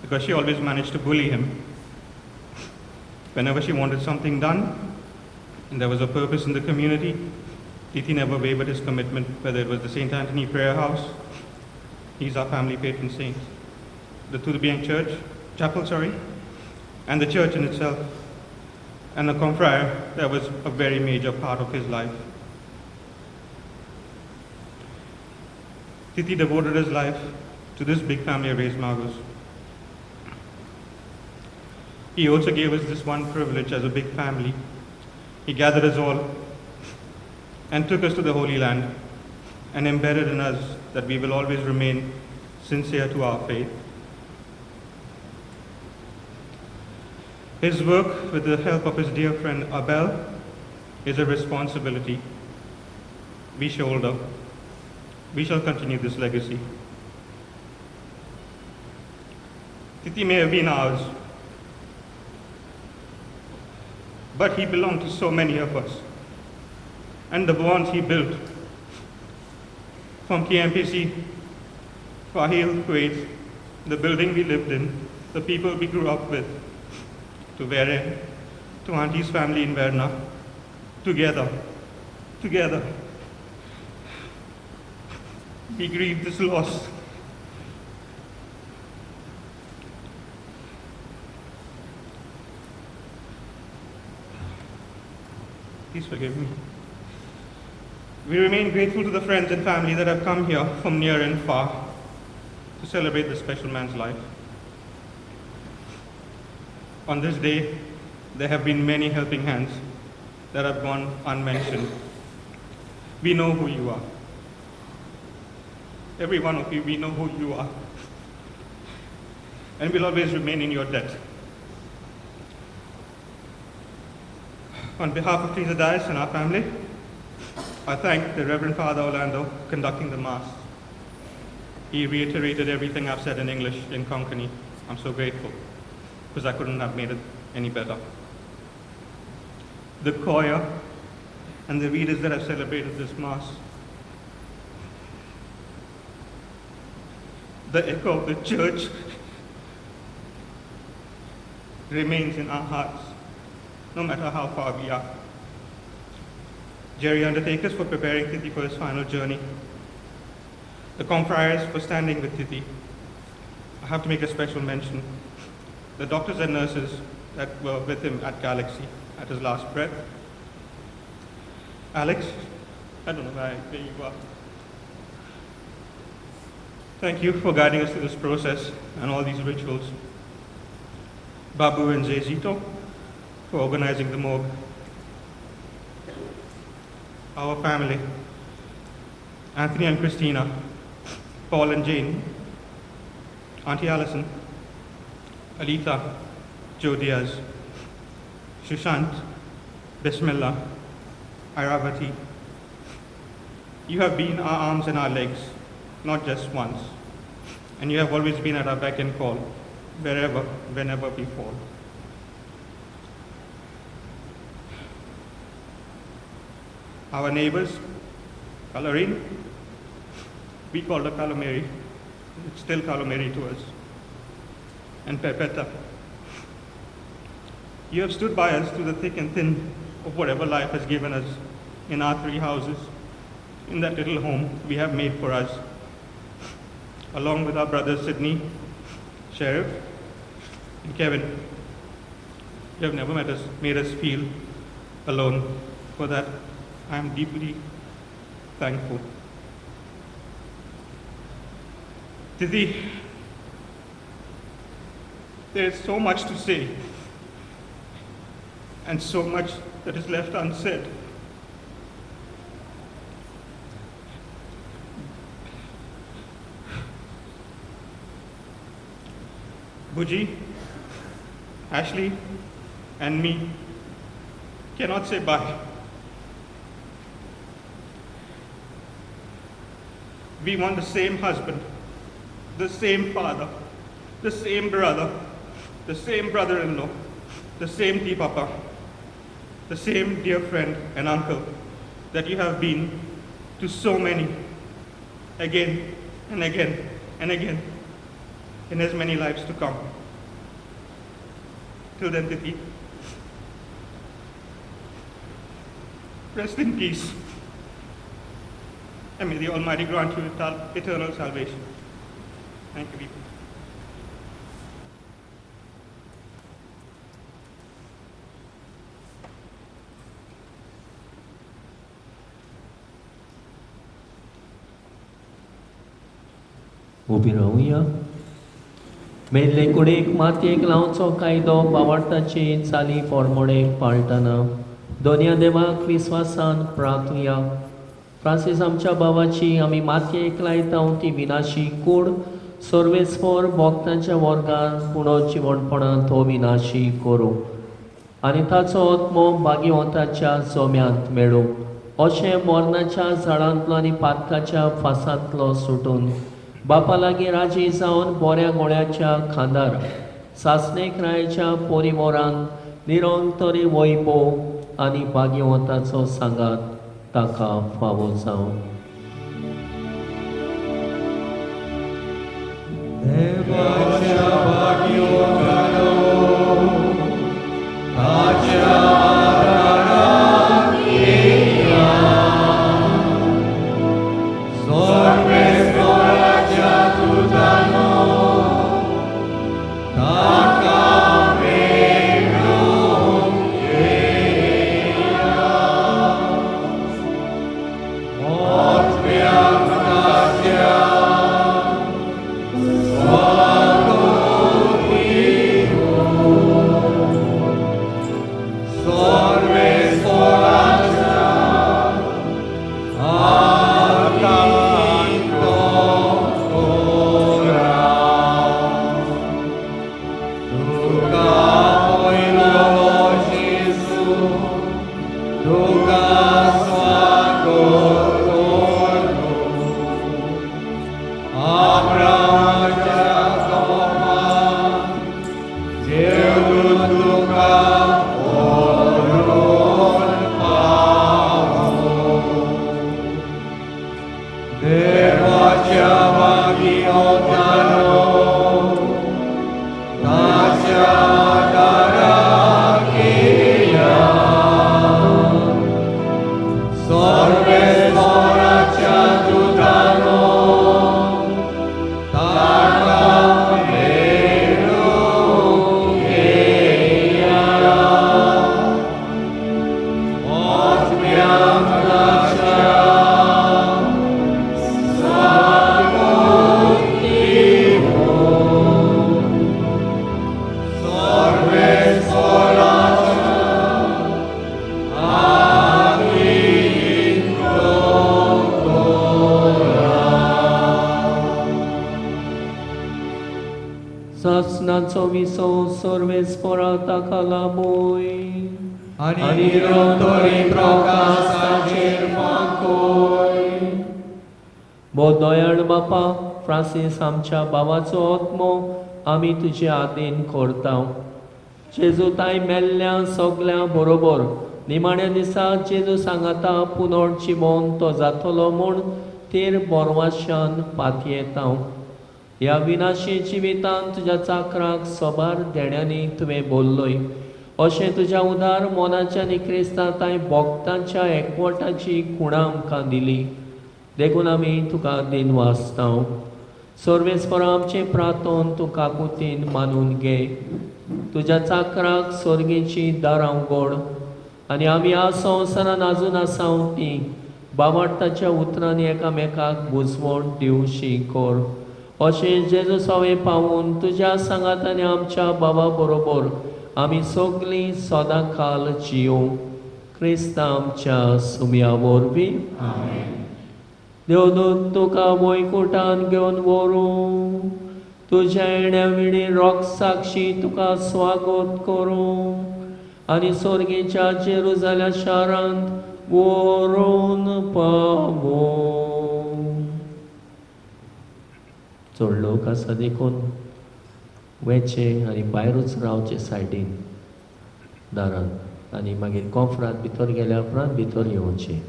because she always managed to bully him. Whenever she wanted something done, and there was a purpose in the community, Titi never wavered his commitment, whether it was the St. Anthony Prayer House, he's our family patron saint, the Tudubiang Church, Chapel, sorry, and the church in itself, and the confrere, that was a very major part of his life. Titi devoted his life to this big family of Reis Magos. He also gave us this one privilege as a big family. He gathered us all and took us to the Holy Land and embedded in us that we will always remain sincere to our faith. His work, with the help of his dear friend Abel, is a responsibility we shoulder. We shall continue this legacy. Titi may have been ours, but he belonged to so many of us. And the bonds he built from KMPC, Fahil, Kuwait, the building we lived in, the people we grew up with, to Vere, to Auntie's family in Verna, together, together, we grieve this loss. Please forgive me. We remain grateful to the friends and family that have come here from near and far to celebrate this special man's life. On this day, there have been many helping hands that have gone unmentioned. We know who you are. Every one of you, we know who you are. And we'll always remain in your debt. On behalf of Teresa Dias and our family, I thank the Reverend Father Orlando for conducting the Mass. He reiterated everything I've said in English in Konkani. I'm so grateful, because I couldn't have made it any better. The choir and the readers that have celebrated this Mass, the echo of the church remains in our hearts, no matter how far we are. Jerry Undertakers for preparing Titi for his final journey. The confrères for standing with Titi. I have to make a special mention. The doctors and nurses that were with him at Galaxy at his last breath. Alex, I don't know where you are. Thank you for guiding us through this process and all these rituals. Babu and Zezito for organizing the morgue. Our family, Anthony and Christina, Paul and Jane, Auntie Allison, Alita, Joe Diaz, Shushant, Bismillah, Iravati. You have been our arms and our legs, not just once. And you have always been at our beck and call, wherever, whenever we fall. Our neighbors, Colorin, we called her Calomary. It's still Calomary to us. And Perpeta. You have stood by us through the thick and thin of whatever life has given us in our three houses, in that little home we have made for us, along with our brothers Sydney, Sheriff, and Kevin. You have never made us feel alone. For that, I am deeply thankful. Titi, there is so much to say and so much that is left unsaid. Buji, Ashley, and me cannot say bye. We want the same husband, the same father, the same brother, the same brother-in-law, the same tea papa, the same dear friend and uncle that you have been to so many, again and again and again, in as many lives to come. Till then, Titi, rest in peace, and may the Almighty grant you eternal salvation. Thank you, people. उबी रावया. मेल्ले कुडीक मातयेक लावचो कायदो बावार्थाची चाली पोरमोणे पाळटना दोनया देवाक विस्वासान प्रार्थुया. Francis आमच्या भावाची आमी मातयेक लायता ती विनाशी कूड सर्वेस्फोर भोक्तांच्या वर्गान पुणो जिवणपणान तो विनाशी करूं आनी ताचो आत्मो भाग्यवंताच्या जोम्यांत मेळूं. अशें मरणाच्या झाडांतलो आनी पातकाच्या फासांतलो सुटून बापा लागीं राजी जावन बऱ्या गोळ्याच्या खांदार सासणेक रायाच्या परिमोरान निरंतरी वैभव आनी भाग्यवंताचो सांगात ताका फावो जावं. देवाच्या भाग्यवंतानो ताच्या आदाराक येया, सर्वेस्पराच्या दुतानो ताका मेळूंक येया, आत्म्यांक ताच्या सर्वेस्पराच्या आकांत करा. तुका पयलो जेजू, तुका स्वागत करूं. अब्रामाच्या गोपान देवदूत तुका व्हरून पावोवं. देवाच्या भाग्यवंतानो ताच्या आदाराक येया, सर्वेस्पराच्या दुतानो ताका मेळूंक येया, आत्म्यांक ताच्या स्वागत दिवं. सर्वेस्पराच्या आकांत करा. सासणाचो विसव सर्वेस्परा ताका लाभोय आनी निरंतरी प्रकाश ताचेर फांकोय. भो दयाळ बापा, फ्रांसीस आमच्या बाबाचो आत्मो आमी तुजे आदीन करता. जेजू ताई मेल्ल्या सगल्या बरोबर निमाण्या दिसा जेजू सांगाता पुनर्जिवन तो जातलो म्हूण तेर बोरवाशान पातयेता. ह्या विनाशी जिवितान तुज्या चाकराक सबार देण्यांनी तुवें बोल्लोय, अशें तुज्या उदार मोनाच्या आनी क्रिस्ता तांय भक्तांच्या एकवटाची खुणां आमकां दिली, देखून आमी तुका दिनवासता. सर्वेस्परा आमचें प्रार्थन तूं काकुतीन मानून घे. तुज्या चाकराक सर्गेची दारां उगड आनी आमी ह्या संवसारान आजून आसा ती बाबार्ताच्या उतरांनी एकामेकाक बुजवण दिवशी कर. अशें जेजू सवें पावून तुज्या सांगात आनी आमच्या बाबा बरोबर आमी सगळीं सदां काल जियों, क्रिस्ता आमच्या सुम्या वरवीं. देवदूत तुका वैकुटान घेवन व्हरूं, तुज्या येण्या विणी रोग साक्षी तुका स्वागत करूं आनी सर्गेच्या जेरुजाल्या शारांत व्हरून पावों. चड लोक आसा देखून वेचे आनी भायरूच रावचे सायडीन दारान आनी मागीर कोफरांत भितर गेल्या उपरांत भितर येवचें.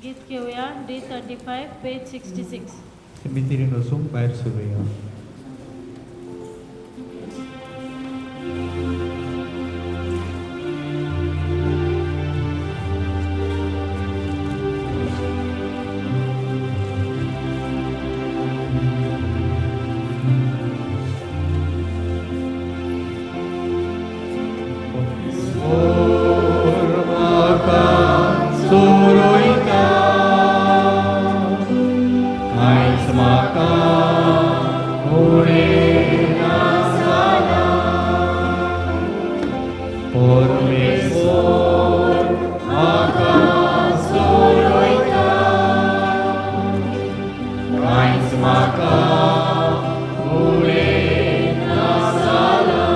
गीत घेवया D35 page 66. सिमितीरीन वचूंक भायर सरुया. कांयच म्हाका उणें नासना, परमेश्वर म्हाका सोडयता, कांयच म्हाका उणें नासना.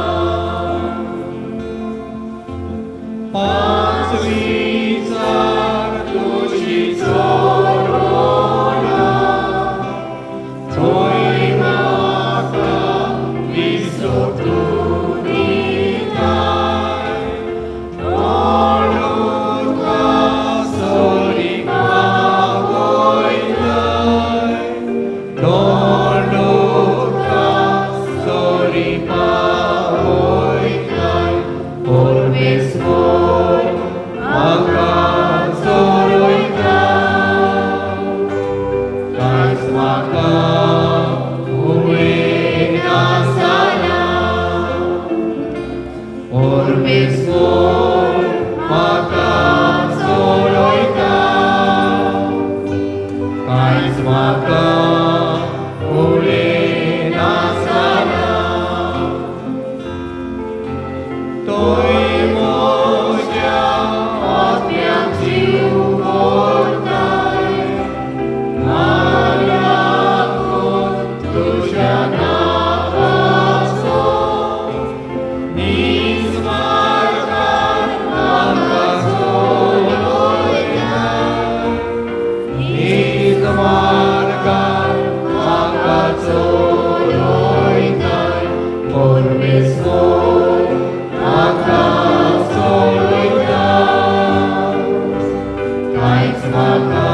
म्हाका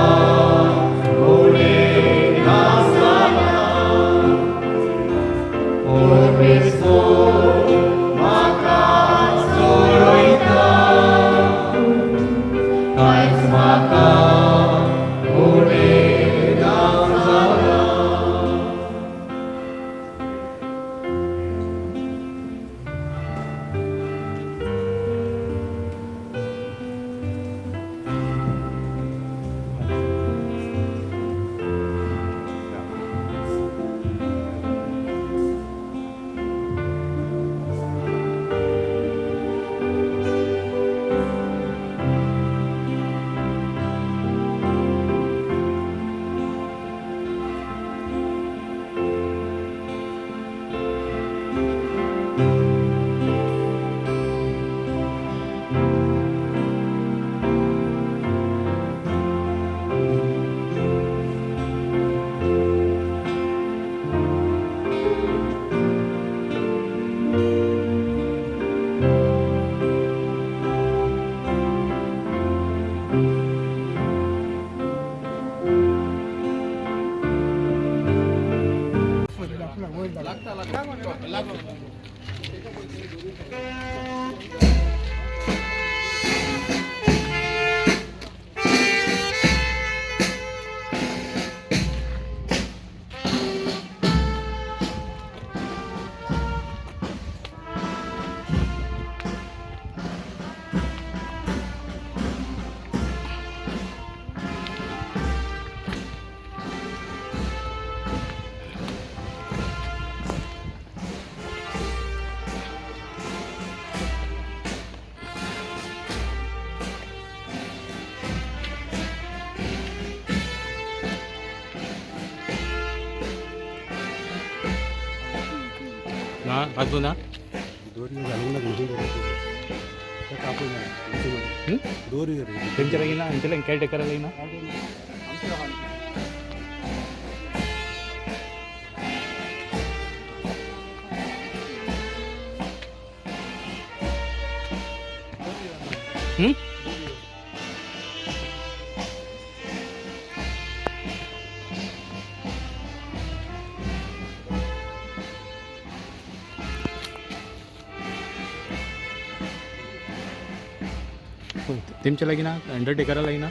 उणें ना जालां. परमेश्वर म्हाका सोडयता, कांयच म्हाका उणें ना जालां. ना बाजू ना. दोरी घालूंक ना हं? दोरी. तेंच्या लागीं ना, आमच्या लागीं केअरटेकरा लागीं ना. हं? तेमच्या लागीं ना, अंडरटेकरा लागीं ना.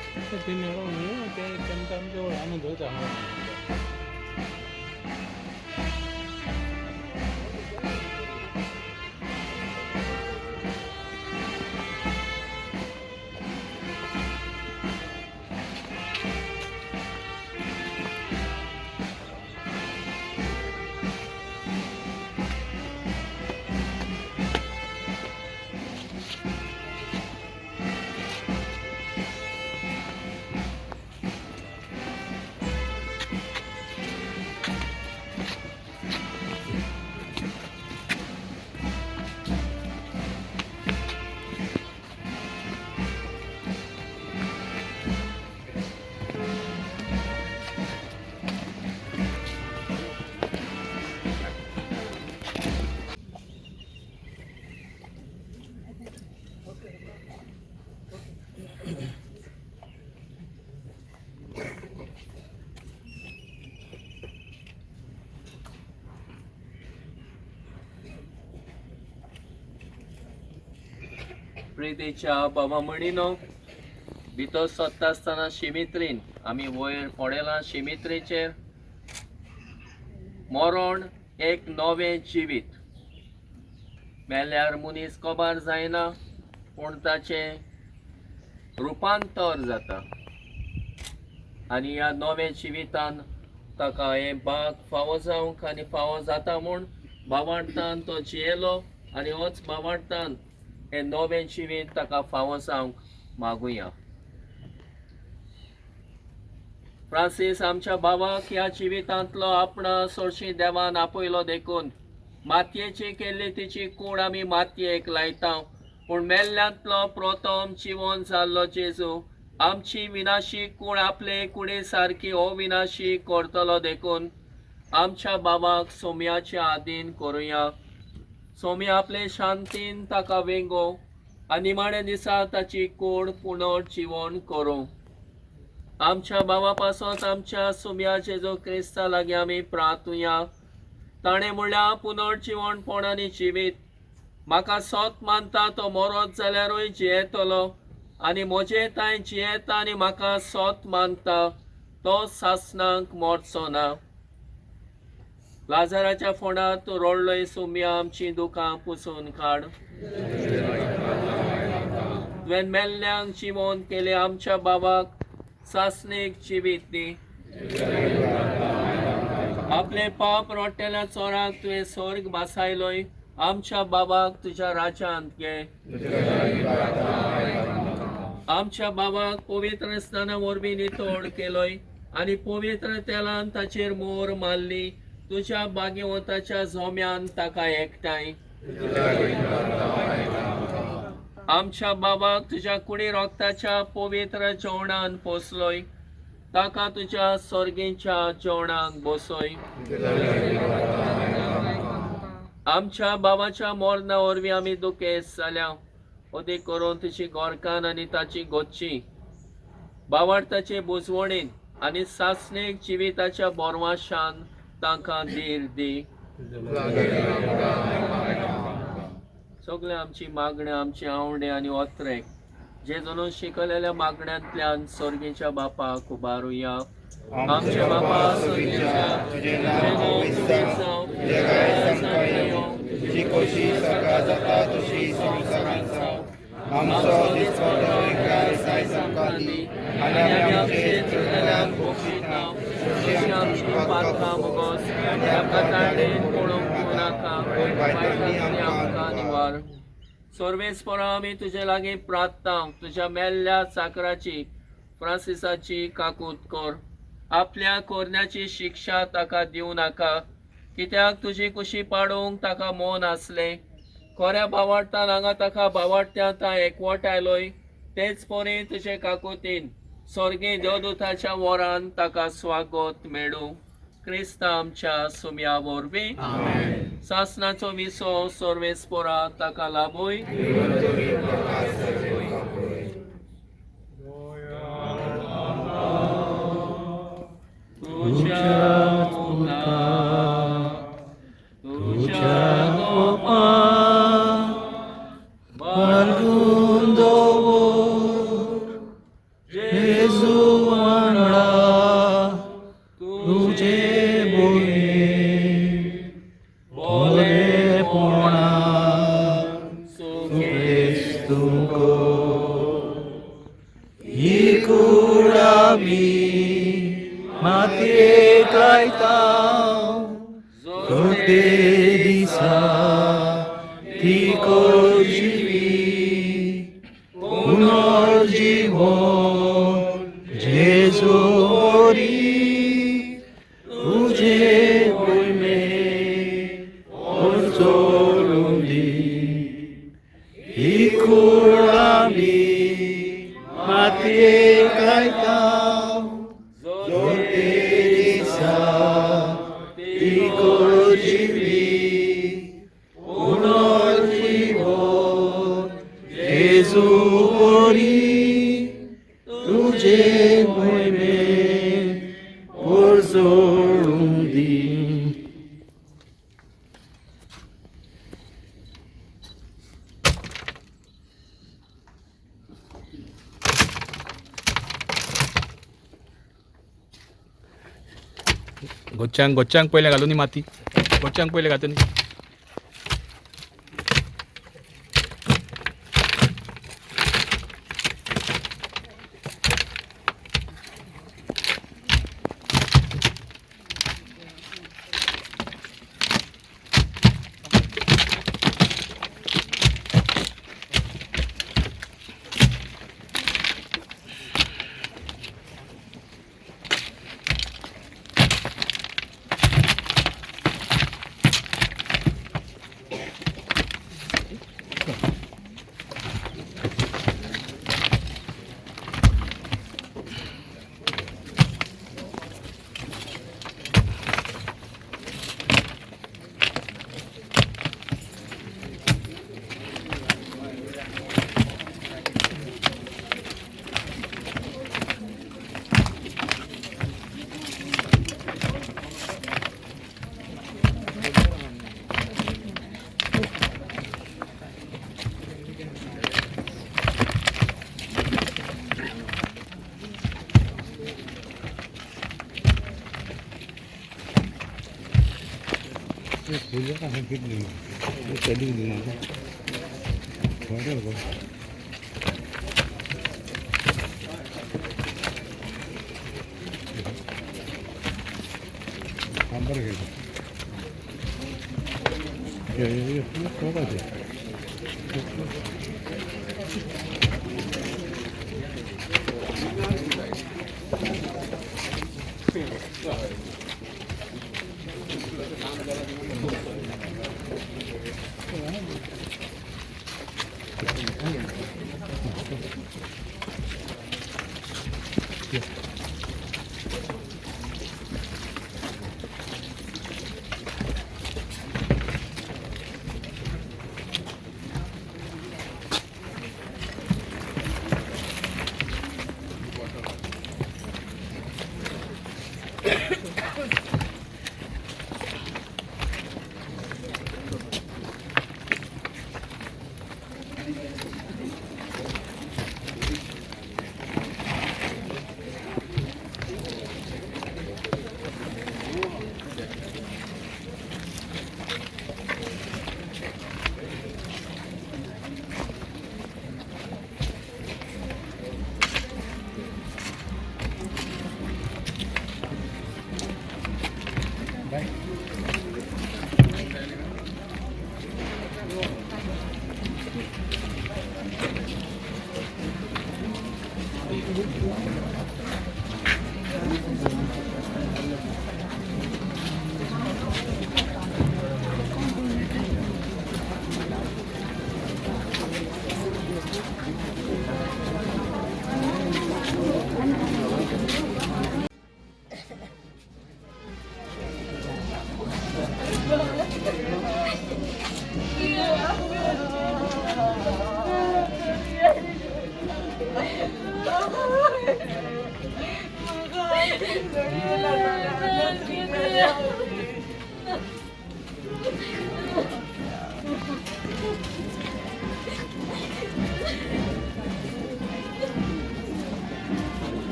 प्रितीच्या बाबा म्हणिनो, भितर सोदता आसतना शिमित्रीन आमी वयर पडला. शिमित्रीचेर मरण एक नवें जिवीत. मेल्यार मनीस कबार जायना, पूण ताचें रुपांतर जाता आनी ह्या नव्या जिवितान ताका हें बाग फावो जावंक आनी फावो जाता म्हूण बावाडतान तो जियेलो आनी होच बावाडतान हें नवें जिवीत ताका फावो जावंक मागुया. फ्रांसीस आमच्या बाबाक ह्या जिवितांतलो आपणा सोरशी देवान आपयलो देखून मातयेची केल्ली तिची कूड आमी मातयेक लायता, पूण मेल्ल्यांतलो प्रथम जिवन जाल्लो जेजू आमची विनाशी कूड आपले कुडी सारकी अविनाशी करतलो देखून आमच्या बाबाक सोम्याच्या आदीन करुया. सोमी आपले शांतीन ताका वेंगो आनी निमाणे दिसा ताची कूड पुनर्जिवन करूं. आमच्या बाबा पासत आमच्या सुम्या जेजू क्रिस्ता लागीं आमी प्रार्थुया. ताणें म्हणल्यार पुनर्जिवणपण आनी जिवीत. म्हाका सोत मानता तो मरत जाल्यारूय जियेतलो आनी म्हजे तांय जियेता आनी म्हाका सोत मानता तो सासणाक मरचो ना. लाजाराच्या फोंडार तूं रडलोय सुम्या, आमचीं दुकां पुसून काड. तुवें मेल्ल्यांक जिवोन केले, आमच्या बाबाक सासणेक जिवीत दी. आपले पाप रोडटेल्या चोराक तुवें स्वर्ग बासायलोय, आमच्या बाबाक तुज्या राज्यांत घे. आमच्या बाबाक पवित्र स्नाना वरवीं नितळ केलोय आनी पवित्र तेलान ताचेर मोर मारली. तुज्या भाग्यवंताच्या जोम्यान ताका एकठांय. आमच्या बाबाक तुज्या कुडी रोगताच्या पवित्र जेवणान पोसलोय, ताका तुज्या सर्गीच्या जेवणाक बसय. आमच्या बाबाच्या मरणा वरवीं आमी दुखेस्त जाल्या, अदीक करून तुजी गोरकान आनी ताची गोच्ची बावार्थाचे बुजवणीन आनी सासणीक जिविताच्या बोरवाशान तांकां धीर दी. सगळे आमची मागण्या, आमचे आवडे आनी ओत्रे जे जणू शिकलेल्या मागण्यांतल्यान सर्गीच्या बापाक उबारुया. आमच्या बापा सर्गीच्या, तुजें नांव पवित्र जावं, तुजें राज्य आमकां येवं, तुजी खोशी सकाळ जाता तशी संवसारांत जावं. आमचो दिसपडो एका दिसा आमकां दी आनी आमी आमचे चुकल्यांक बक्षिता तशी आमची पातकां मुगोस आनी आमकां ताणें पळोवंक नाका, वायटांतली आमकां निवार. सर्वेस्परा आमी तुजे लागीं प्रार्थना, तुज्या मेल्ल्या चाकराची फ्रांसिसाची काकूत कर. आपल्या कोरण्याची शिक्षा ताका दिवं नाका, कित्याक तुजी कुशी पाडूंक ताका मन आसलें. खऱ्या भावार्थान हांगा ताका भावार्थ्यान ता एकवट आयलोय, तेच परी तुजे काकुतीन स्वर्गीय देवदूताच्या वरान ताका स्वागत मेळूं. क्रिस्ता आमच्या सुम्या वरवीं सासणाचो विसो सर्वेस्परा ताका लाभूय. तुज्या पुता तुज्या गोपा बालगून दवर जेजू वांगडा तुजे बोले बोलेपणा सुखेस्तुको ही कूड आमी मातयेक लायता, जोडटे दिसा ती जिवी पुनर्जीवन जेजू वरी तुजे भुंयमे चोरून दी. ही कूड आमी मातयेक लायता, जोडटे दिसा ती जिवी पुनर्जीवन जेजू वरी तुजे भुंयमे पोरजोडून दी. गोच्यांक गोच्यांक पयलें घालून न्ही माती, गोच्यांक पयलें घातली न्ही.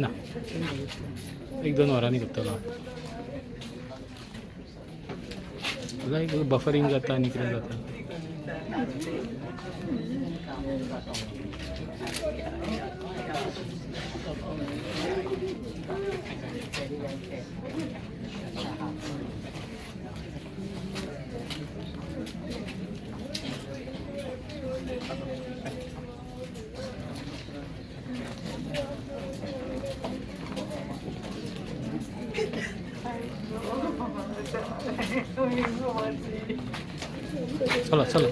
ना एक दोन वरांनी करतलो. लायक बफरींग जाता आनी कितें जाता. चला चला.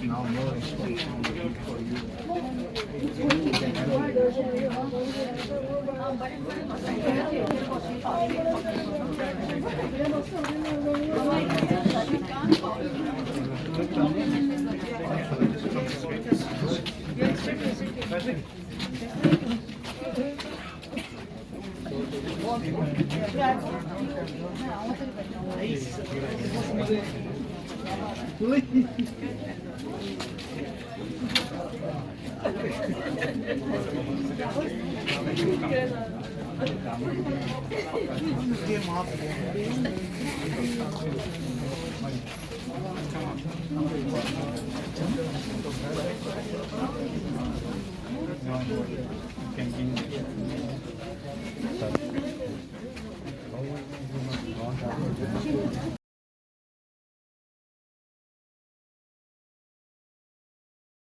Now more responsibility for you. You can handle it.